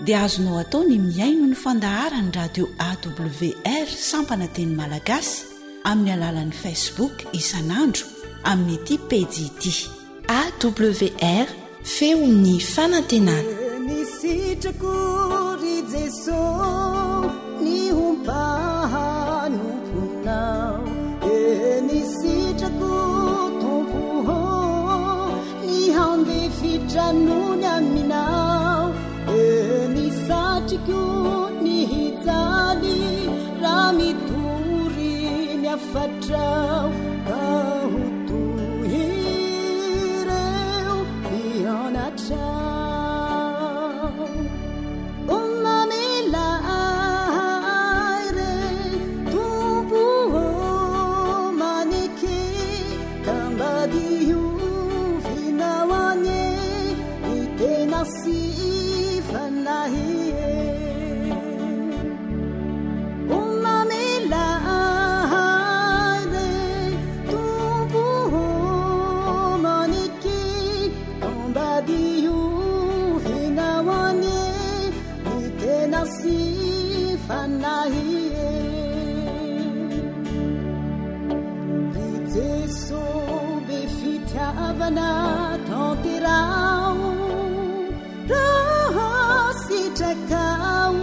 dia azonao atao ny mihaino ny fandaharan'ny radio AWR sampana teny malagasy amin'ny alalan'ny Facebook isan'andro amin'ity pejy ity. AWR, feon'ny fanantenana. Ny sitrako ry Jeso ny ho mpanomponao Ny sitrako Tompo ô Ny handefitra nony aminao Ny satriko ny hijaly raha mitory ny hafatrao Ka ho toy ireo mpianatrao O mamela ahy re Tompo ô maneke Ka mba diovinao anie ny tena sy fanahy e. O mamela ahy re Tompo ô maneke Ka mba diovinao anie ny tena sy fanahy e. Ry Jeso be fitiavana tanteraho raha sitrakao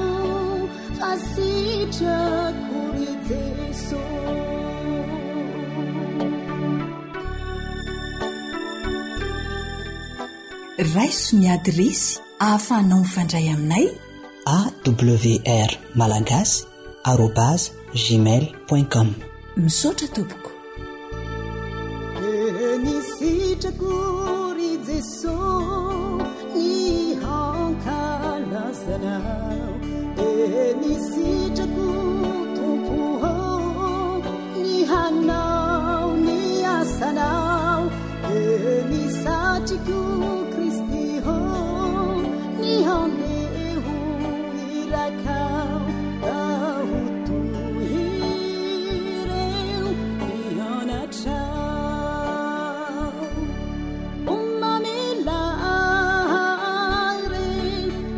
fa sitrako ry Jeso. Raiso ny adiresy ahafahanao mifandray aminay. AWR Malagasy arobase. gmail point com. Misaotra tompoko. Ny sitrako ry Jeso ny hankalazanao Ny sitrako Tompo ô ny hanao ny asanao Ny satriko Kristy ô ny handeha ho irakao Ka ho toy ireo mpianatrao O mamela ahy re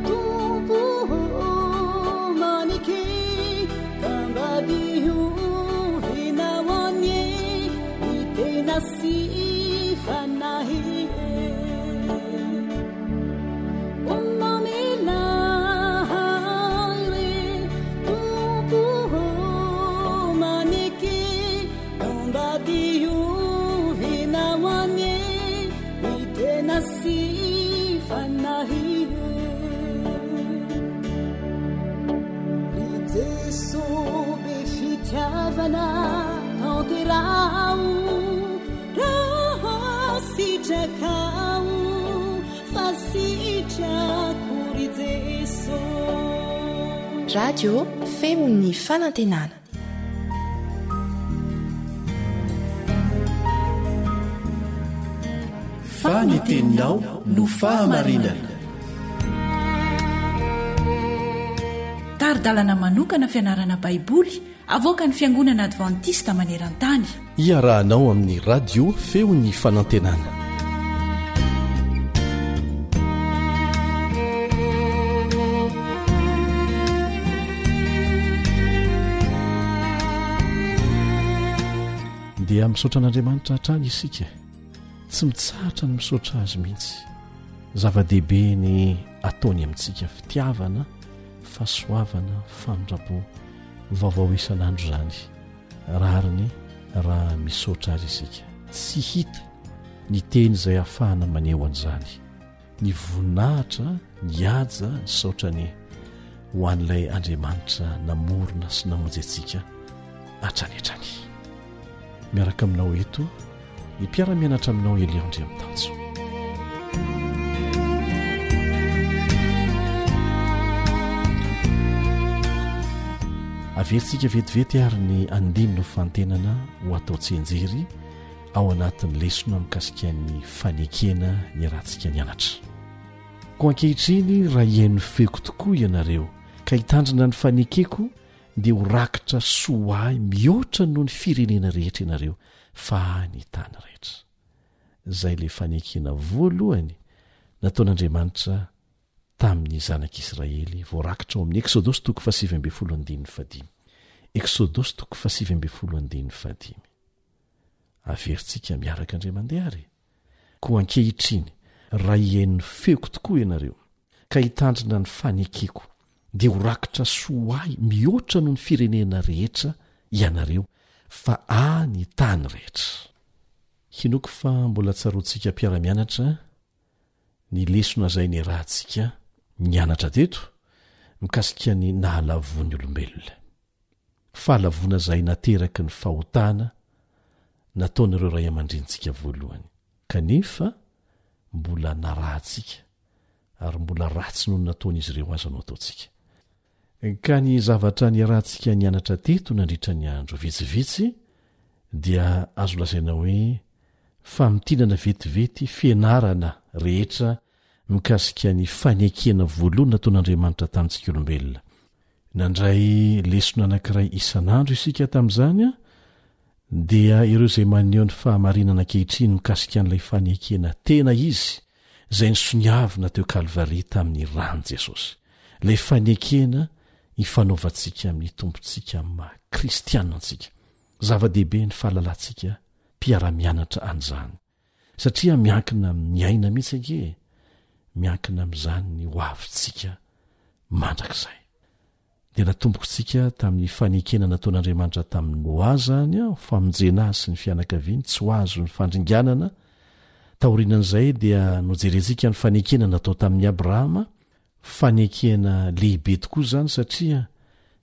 Tompo ô maneke Ka mba diovinao anie ny tena sy fanahy e O mamela ahy re Tompo ô maneke Ka mba diovinao anie ny tena sy fanahy e Ry Jeso be fitiavana tanteraho raha sitrakao fa sitrako ry Jeso. Radio Feon'ny Fanantenana. Fa ny teninao no fahamarinana. Tari-dalana manokana fianarana Baiboly avoakan'ny Fiangonana Advantista maneran-tany. Iarahanao amin'ny Radio Feon'ny Fanantenana. Dia misaotra an'Andriamanitra hatrany isika. Tsy mitsahatra ny misaotra azy mihitsy. Zava-dehibe ny ataony amintsika fitiavana, fahasoavana, famindram-po. Vaovao isan'andro izany. Rariny raha misaotra azy isika. Tsy hita ny teny izay ahafahana maneho an'izany. Ny voninahitra, ny haja, ny saotra anie ho an'ilay Andriamanitra namorona sy namonjy antsika hatrany hatrany. Miaraka aminao eto ny mpiara-mianatra aminao Elia Andriamitanjo. Averintsika vetivety ary ny andininy ho fantenana ho atao tsianjery ao anatin'ny lesona mikasika ny fanekena niarahantsika nianatra. Koa ankehitriny raha hihaino feoko tokoa ianareo ka hitandrina ny fanekeko dia ho rakitra soa ho ahy mihoatra noho ny firenena rehetra ianareo fa ahy ny tany rehetra. Izay ilay fanekena voalohany nataon'Andriamanitra tamin'ny zanak'Israely voarakitra ao amin'ny Eksodosy toko fahasivy ambin'ny folo andininy fahadimy. Eksodosy toko fahasivy ambin'ny folo andininy fahadimy. Averintsika miaraka indray mandeha ary. Koa ankehitriny, raha hihaino ny feoko tokoa ianareo, ka hitandrina ny fanekeko, dia ho rakitra soa ho ahy mihoatra noho ny firenena rehetra ianareo, fa ahy ny tany rehetra. Hinoako fa mbola tsaroantsika mpiara-mianatra ny lesona izay niarahantsika nianatra teto mikasika ny nahalavoan'ny olombelona. Fahalavoana izay nateraky ny fahotana nataon'ireo ray aman-drenintsika voalohany, kanefa mbola narahantsika ary mbola ratsy noho ny nataon'izy ireo aza no ataontsika. Ka ny zavatra niarahantsika nianatra teto nandritra ny andro vitsivitsy dia azo lazaina hoe famintinana vetivety fianarana rehetra mikasika ny fanekena voalohany nataon'Andriamanitra tamintsika olombelona. Nandray lesona anankiray isan'andro isika tamin'izany, dia ireo izay maneho ny fahamarinana ankehitriny mikasika an'ilay fanekena tena izy izay nisoniavina teo Kalvary tamin'ny ran'i Jesosy. Ilay fanekena ifanaovantsika amin'ny Tompontsika amin'ny maha kristiana antsika. Zava-dehibe ny fahalalantsika mpiara-mianatra an'izany. Satria miankina amin'ny aina mihitsy ange e! Miankina amin'izany ny hoavintsika mandrakizay. Dia natombokontsika tamin'ny fanekena nataon'Andriamanitra tamin'i Noa izany ho famonjena azy sy ny fianakaviany tsy ho azon'ny fandringanana. Taorianan'izay dia nojerentsika ny fanekena natao tamin'i Abrahama, fanekena lehibe tokoa izany satria.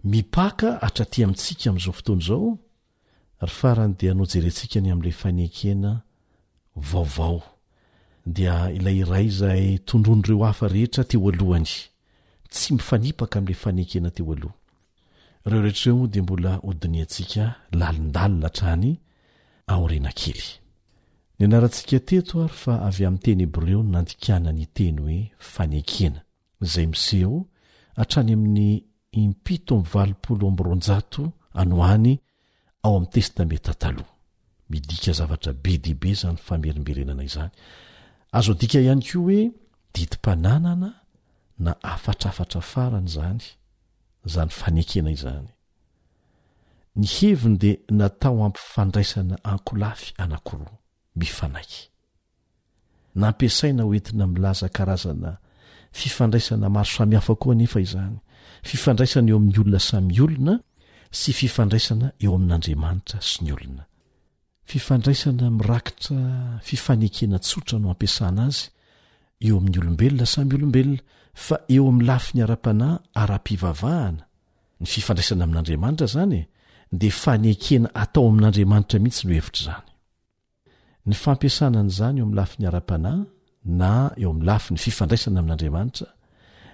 mipaka hatraty amintsika amin'izao fotoana izao, ary farany dia nojerentsika ny amin'ilay fanekena vaovao, dia ilay iray izay tondroin'ireo hafa rehetra teo alohany, tsy mifanipaka amin'ilay fanekena teo aloha. Ireo rehetra ireo moa dia mbola hodinihantsika lalindalina hatrany aoriana kely. Nianarantsika teto ary fa avy amin'ny teny hebreo no nandikana ny teny hoe fanekena. izay miseho hatrany amin'ny 287 any ho any ao amin'ny Testamenta Taloha. Midika zavatra be dia be izany famerimberenana izany. Azo adika ihany koa hoe didim-pananana na hafatrafatra farany izany, izany fanekena izany. Ny heviny dia natao hampifandraisana ankolafy anankiroa mifanaiky. Nampiasaina ho entina milaza karazana fifandraisana maro samihafa koa anefa izany, fifandraisana eo amin'ny olona samy olona sy fifandraisana eo amin'Andriamanitra sy ny olona. Fifandraisana mirakitra fifanekena tsotra no ampiasana azy eo amin'ny olombelona samy olombelona, fa eo amin'ny lafiny ara-panahy ara-pivavahana, ny fifandraisana amin'Andriamanitra izany e, dia fanekena atao amin'Andriamanitra mihitsy no hevitr'izany. Ny fampiasana an'izany eo amin'ny lafiny ara-panahy na eo amin'ny lafiny fifandraisana amin'Andriamanitra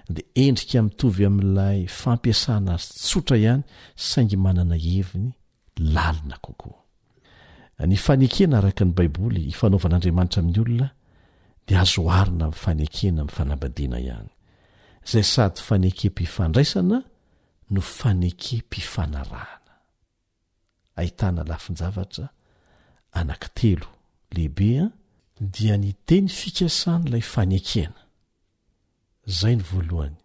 dia endrika mitovy amin'ilay fampiasana azy tsotra ihany saingy manana heviny lalina kokoa. Ny fanekena araka ny Baiboly ifanaovan'Andriamanitra amin'ny olona dia azo oharina amin'ny fanekena amin'ny fanambadiana ihany, izay sady fanekem-pifandraisana no fanekem-pifanarahana. ahitana lafin-javatra anankitelo lehibe an, dia ny teny fikasan'ilay fanekena, izay ny voalohany,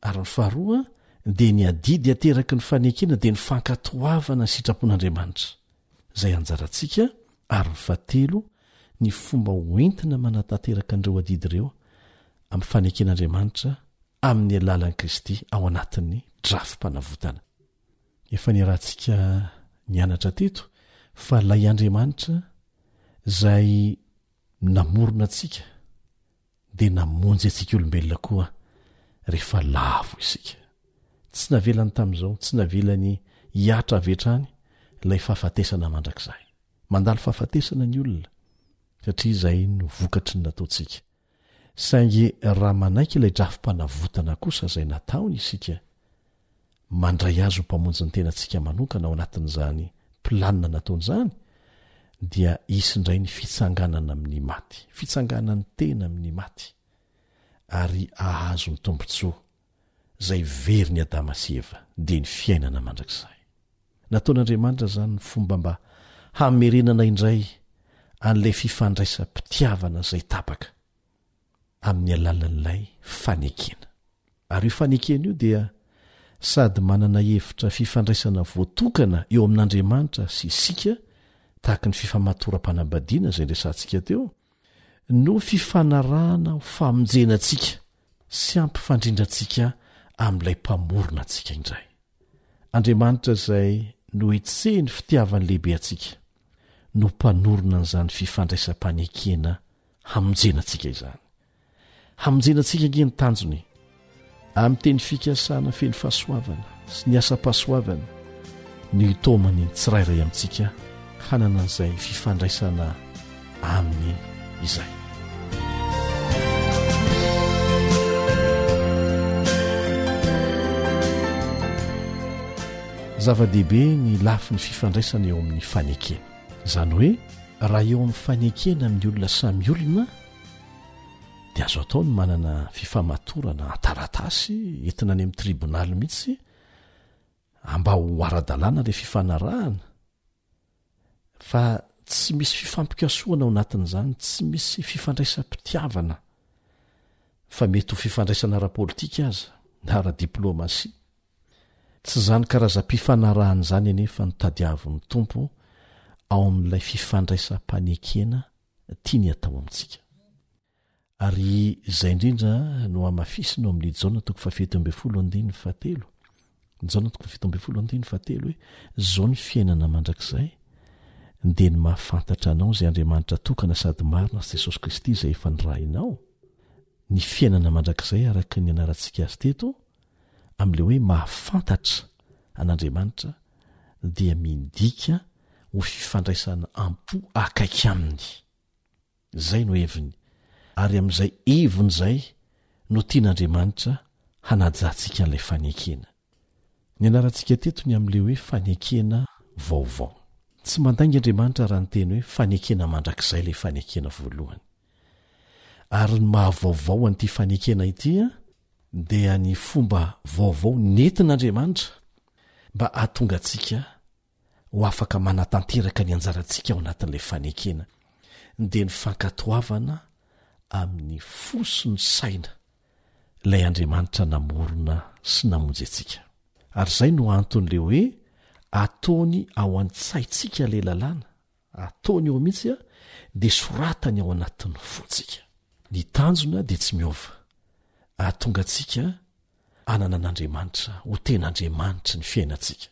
ary ny faharoa dia ny adidy ateraky ny fanekena dia ny fankatoavana ny sitrapon'Andriamanitra, izay anjarantsika, ary ny fahatelo ny fomba hoentina manatanteraka an'ireo adidy ireo amin'ny faneken'Andriamanitra amin'ny alalan'i Kristy ao anatin'ny drafi-panavotana. Efa niarahantsika nianatra teto fa ilay Andriamanitra izay namorona antsika dia namonjy antsika olombelona koa rehefa lavo isika. Tsy navelany tamin'izao, tsy navelany hihatra avy hatrany ilay fahafatesana mandrakizay. Mandalo fahafatesana ny olona satria izay no vokatry ny nataontsika. Saingy raha manaiky ilay drafi-panavotana kosa izay nataony isika, mandray azy ho Mpamonjy ny tenantsika manokana ao anatin'izany planina nataony izany, dia hisy indray ny fitsanganana amin'ny maty, fitsanganan'ny tena amin'ny maty, ary hahazo ny tombontsoa izay verin'i Adama sy Eva, dia ny fiainana mandrakizay. Nataon'Andriamanitra izany ny fomba mba hamerenana indray an'ilay fifandraisam-pitiavana izay tapaka, amin'ny alalan'ilay fanekena. Ary io fanekena io dia sady manana hevitra fifandraisana voatokana eo amin'Andriamanitra sy isika, tahaka ny fifamatoram-panambadiana izay niresahantsika teo, no fifanarahana ho famonjena antsika sy hampifandrindra antsika amin'ilay Mpamorona antsika indray. Andriamanitra izay nohetsehin'ny fitiavany lehibe antsika no mpanorina an'izany fifandraisam-panekena hamonjena antsika izany. Hamonjena antsika ange ny tanjony e! Amin'ny teny fikasana feno fahasoavana sy ny asam-pahasoavana no hitaomany ny tsirairay amintsika hanana an'izay fifandraisana aminy izay. Zava-dehibe ny lafiny fifandraisana eo amin'ny fanekena. Izany hoe raha eo amin'ny fanekena amin'ny olona samy olona dia azo atao ny manana fifamatorana an-taratasy entina any amin'ny tribonaly mihitsy mba ho ara-dalàna ilay fifanarahana fa tsy misy fifampikasohana ao anatin'izany, tsy misy fifandraisam-pitiavana fa mety ho fifandraisana ara-politika aza na ara-diplaomasia. Tsy izany karazam-pifanarahana izany anefa no tadiavin'ny Tompo ao amin'ilay fifandraisam-panekena tiany hatao amintsika. Ary izay indrindra no hamafisina ao amin'ny Jaona toko faha-17 andininy fahatelo. Jaona toko faha-17 andininy fahatelo hoe, Izao ny fiainana mandrakizay, dia ny mahafantatra Anao izay Andriamanitra tokana sady marina sy Jesosy Kristy izay efa nirahinao. Ny fiainana mandrakizay araka ny nianarantsika azy teto. amin'ilay hoe mahafantatra an'Andriamanitra dia midika ho fifandraisana am-po akaiky aminy. Izay no heviny, ary amin'izay heviny izay no tian'Andriamanitra hanajantsika an'ilay fanekena. Nianarantsika teto ny amin'ilay hoe fanekena vaovao. Tsy mandainga Andriamanitra raha niteny hoe fanekena mandrakizay ilay fanekena voalohany. Ary ny maha vaovao an'ity fanekena ity dia ny fomba vaovao nentin'Andriamanitra mba hahatonga antsika ho afaka manatanteraka ny anjarantsika ao anatin'ilay fanekena, dia ny fankatoavana amin'ny fo sy ny saina ilay Andriamanitra namorona sy namonjy antsika. Ary izay no anton'ilay hoe ataony ao an-tsaintsika ilay lalàna, ataony ao mihitsy dia soratany ao anatin'ny fontsika. Ny tanjona dia tsy miova, hahatonga antsika hanana an'Andriamanitra ho tena Andriamanitry ny fiainantsika.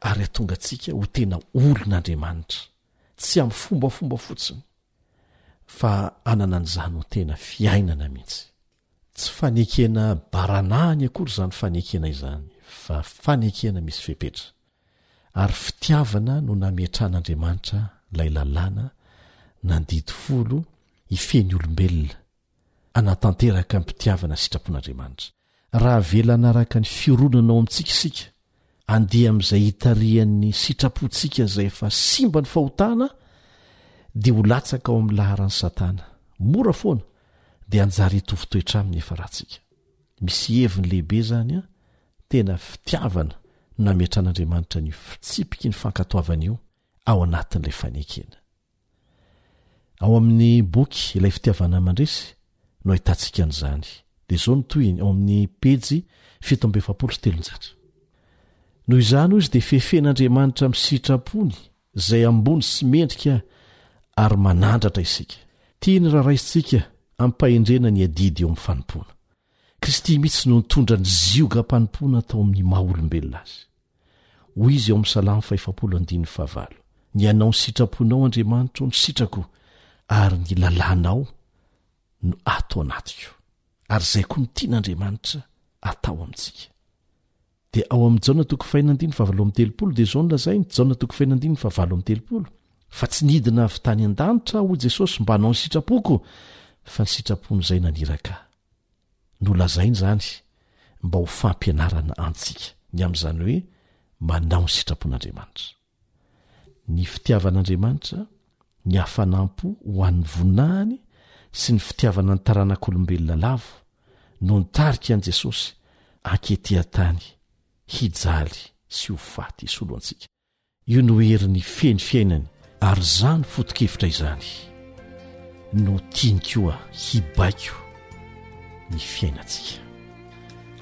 ary hahatonga antsika ho tena olon'Andriamanitra, tsy amin'ny fombafomba fotsiny, fa hanana an'izany ho tena fiainana mihitsy. Tsy fanekena baranahiny akory izany fanekena izany, fa fanekena misy fepetra. Ary fitiavana no nametrahan'Andriamanitra ilay lalàna nandidy folo hifehy ny olombelona, hanatanteraka am-pitiavana sitrapon'Andriamanitra. Raha avela hanaraka ny fironana ao amintsika isika, handeha amin'izay hitarihan'ny sitrapontsika izay efa simba ny fahotana, dia ho latsaka ao amin'ny laharan'i Satana. Mora foana, dia hanjary hitovy toetra aminy efa ratsika. Misy heviny lehibe izany an, tena fitiavana no nametran'Andriamanitra an'io fitsipiky ny fankatoavana io ao anatin'ilay fanekena. Ao amin'ny boky Ilay Fitiavana Mandresy no ahitantsika an'izany. Dia izao no tohiny, ao amin'ny pejy 347. Noho izany, hoy izy, dia fefen'Andriamanitra amin'ny sitrapony izay ambony sy mendrika ary manandratra isika. Tiany raha raisintsika amim-pahendrena ny adidy eo amin'ny fanompoana. Kristy mihitsy no nitondra ny ziogam-panompoana tao amin'ny maha-olombelona azy. Hoy izy ao amin'ny Salamo fahefapolo andininy fahavalo, Ny hanao ny sitraponao, Andriamanitro, no sitrako, ary ny lalànao no ato anatiko. Ary izay koa no tian'Andriamanitra atao amintsika. Dia ao amin'ny Jaona toko fahena andininy fahavalo amby telopolo dia izao no lazainy, Jaona toko fahena andininy fahavalo amby telopolo, Fa tsy nidina avy tany an-danitra aho, hoy Jesosy, mba hanao ny sitrapoko, fa ny sitrapon'izay naniraka ahy. Nolazainy izany mba ho fampianarana antsika ny amin'izany hoe manao ny sitrapon'Andriamanitra. Ny fitiavan'Andriamanitra, ny hafanam-po ho an'ny voninahiny sy ny fitiavana ny taranak'olombelona lavo no nitarika an'i Jesosy hankety an-tany hijaly sy ho faty hisolo antsika. Io no heriny feno fiainany ary izany foto-kevitra izany no tiany koa hibaiko ny fiainantsika.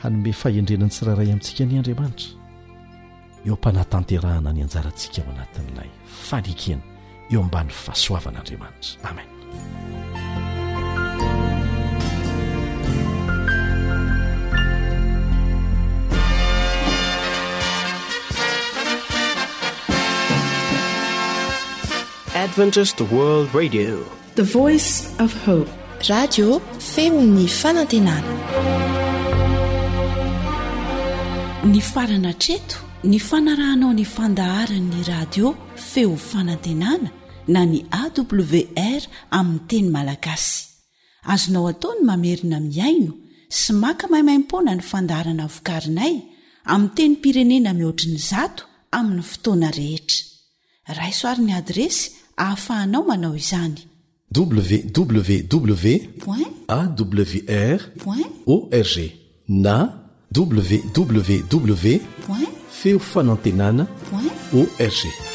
Hanome fahendrena ny tsirairay amintsika anie Andriamanitra eo am-panatanterahana ny anjarantsika ao anatin'ilay fanekena eo ambany fahasoavan'Andriamanitra. Amen. Adventist World Radio. The Voice of Hope. Radio Feon'ny Fanantenana. Nifarana hatreto ny fanarahanao ny fandaharan'ny radio Feo Fanantenana na ny AWR amin'ny teny malagasy. Azonao atao ny mamerina mihaino sy maka maimaimpoana ny fandaharana vokarinay amin'ny tenim-pirenena mihoatry ny zato amin'ny fotoana rehetra. Raiso ary ny adiresy ahafahanao manao izany. www. Awr. Org na www. Feofanantenana. Org.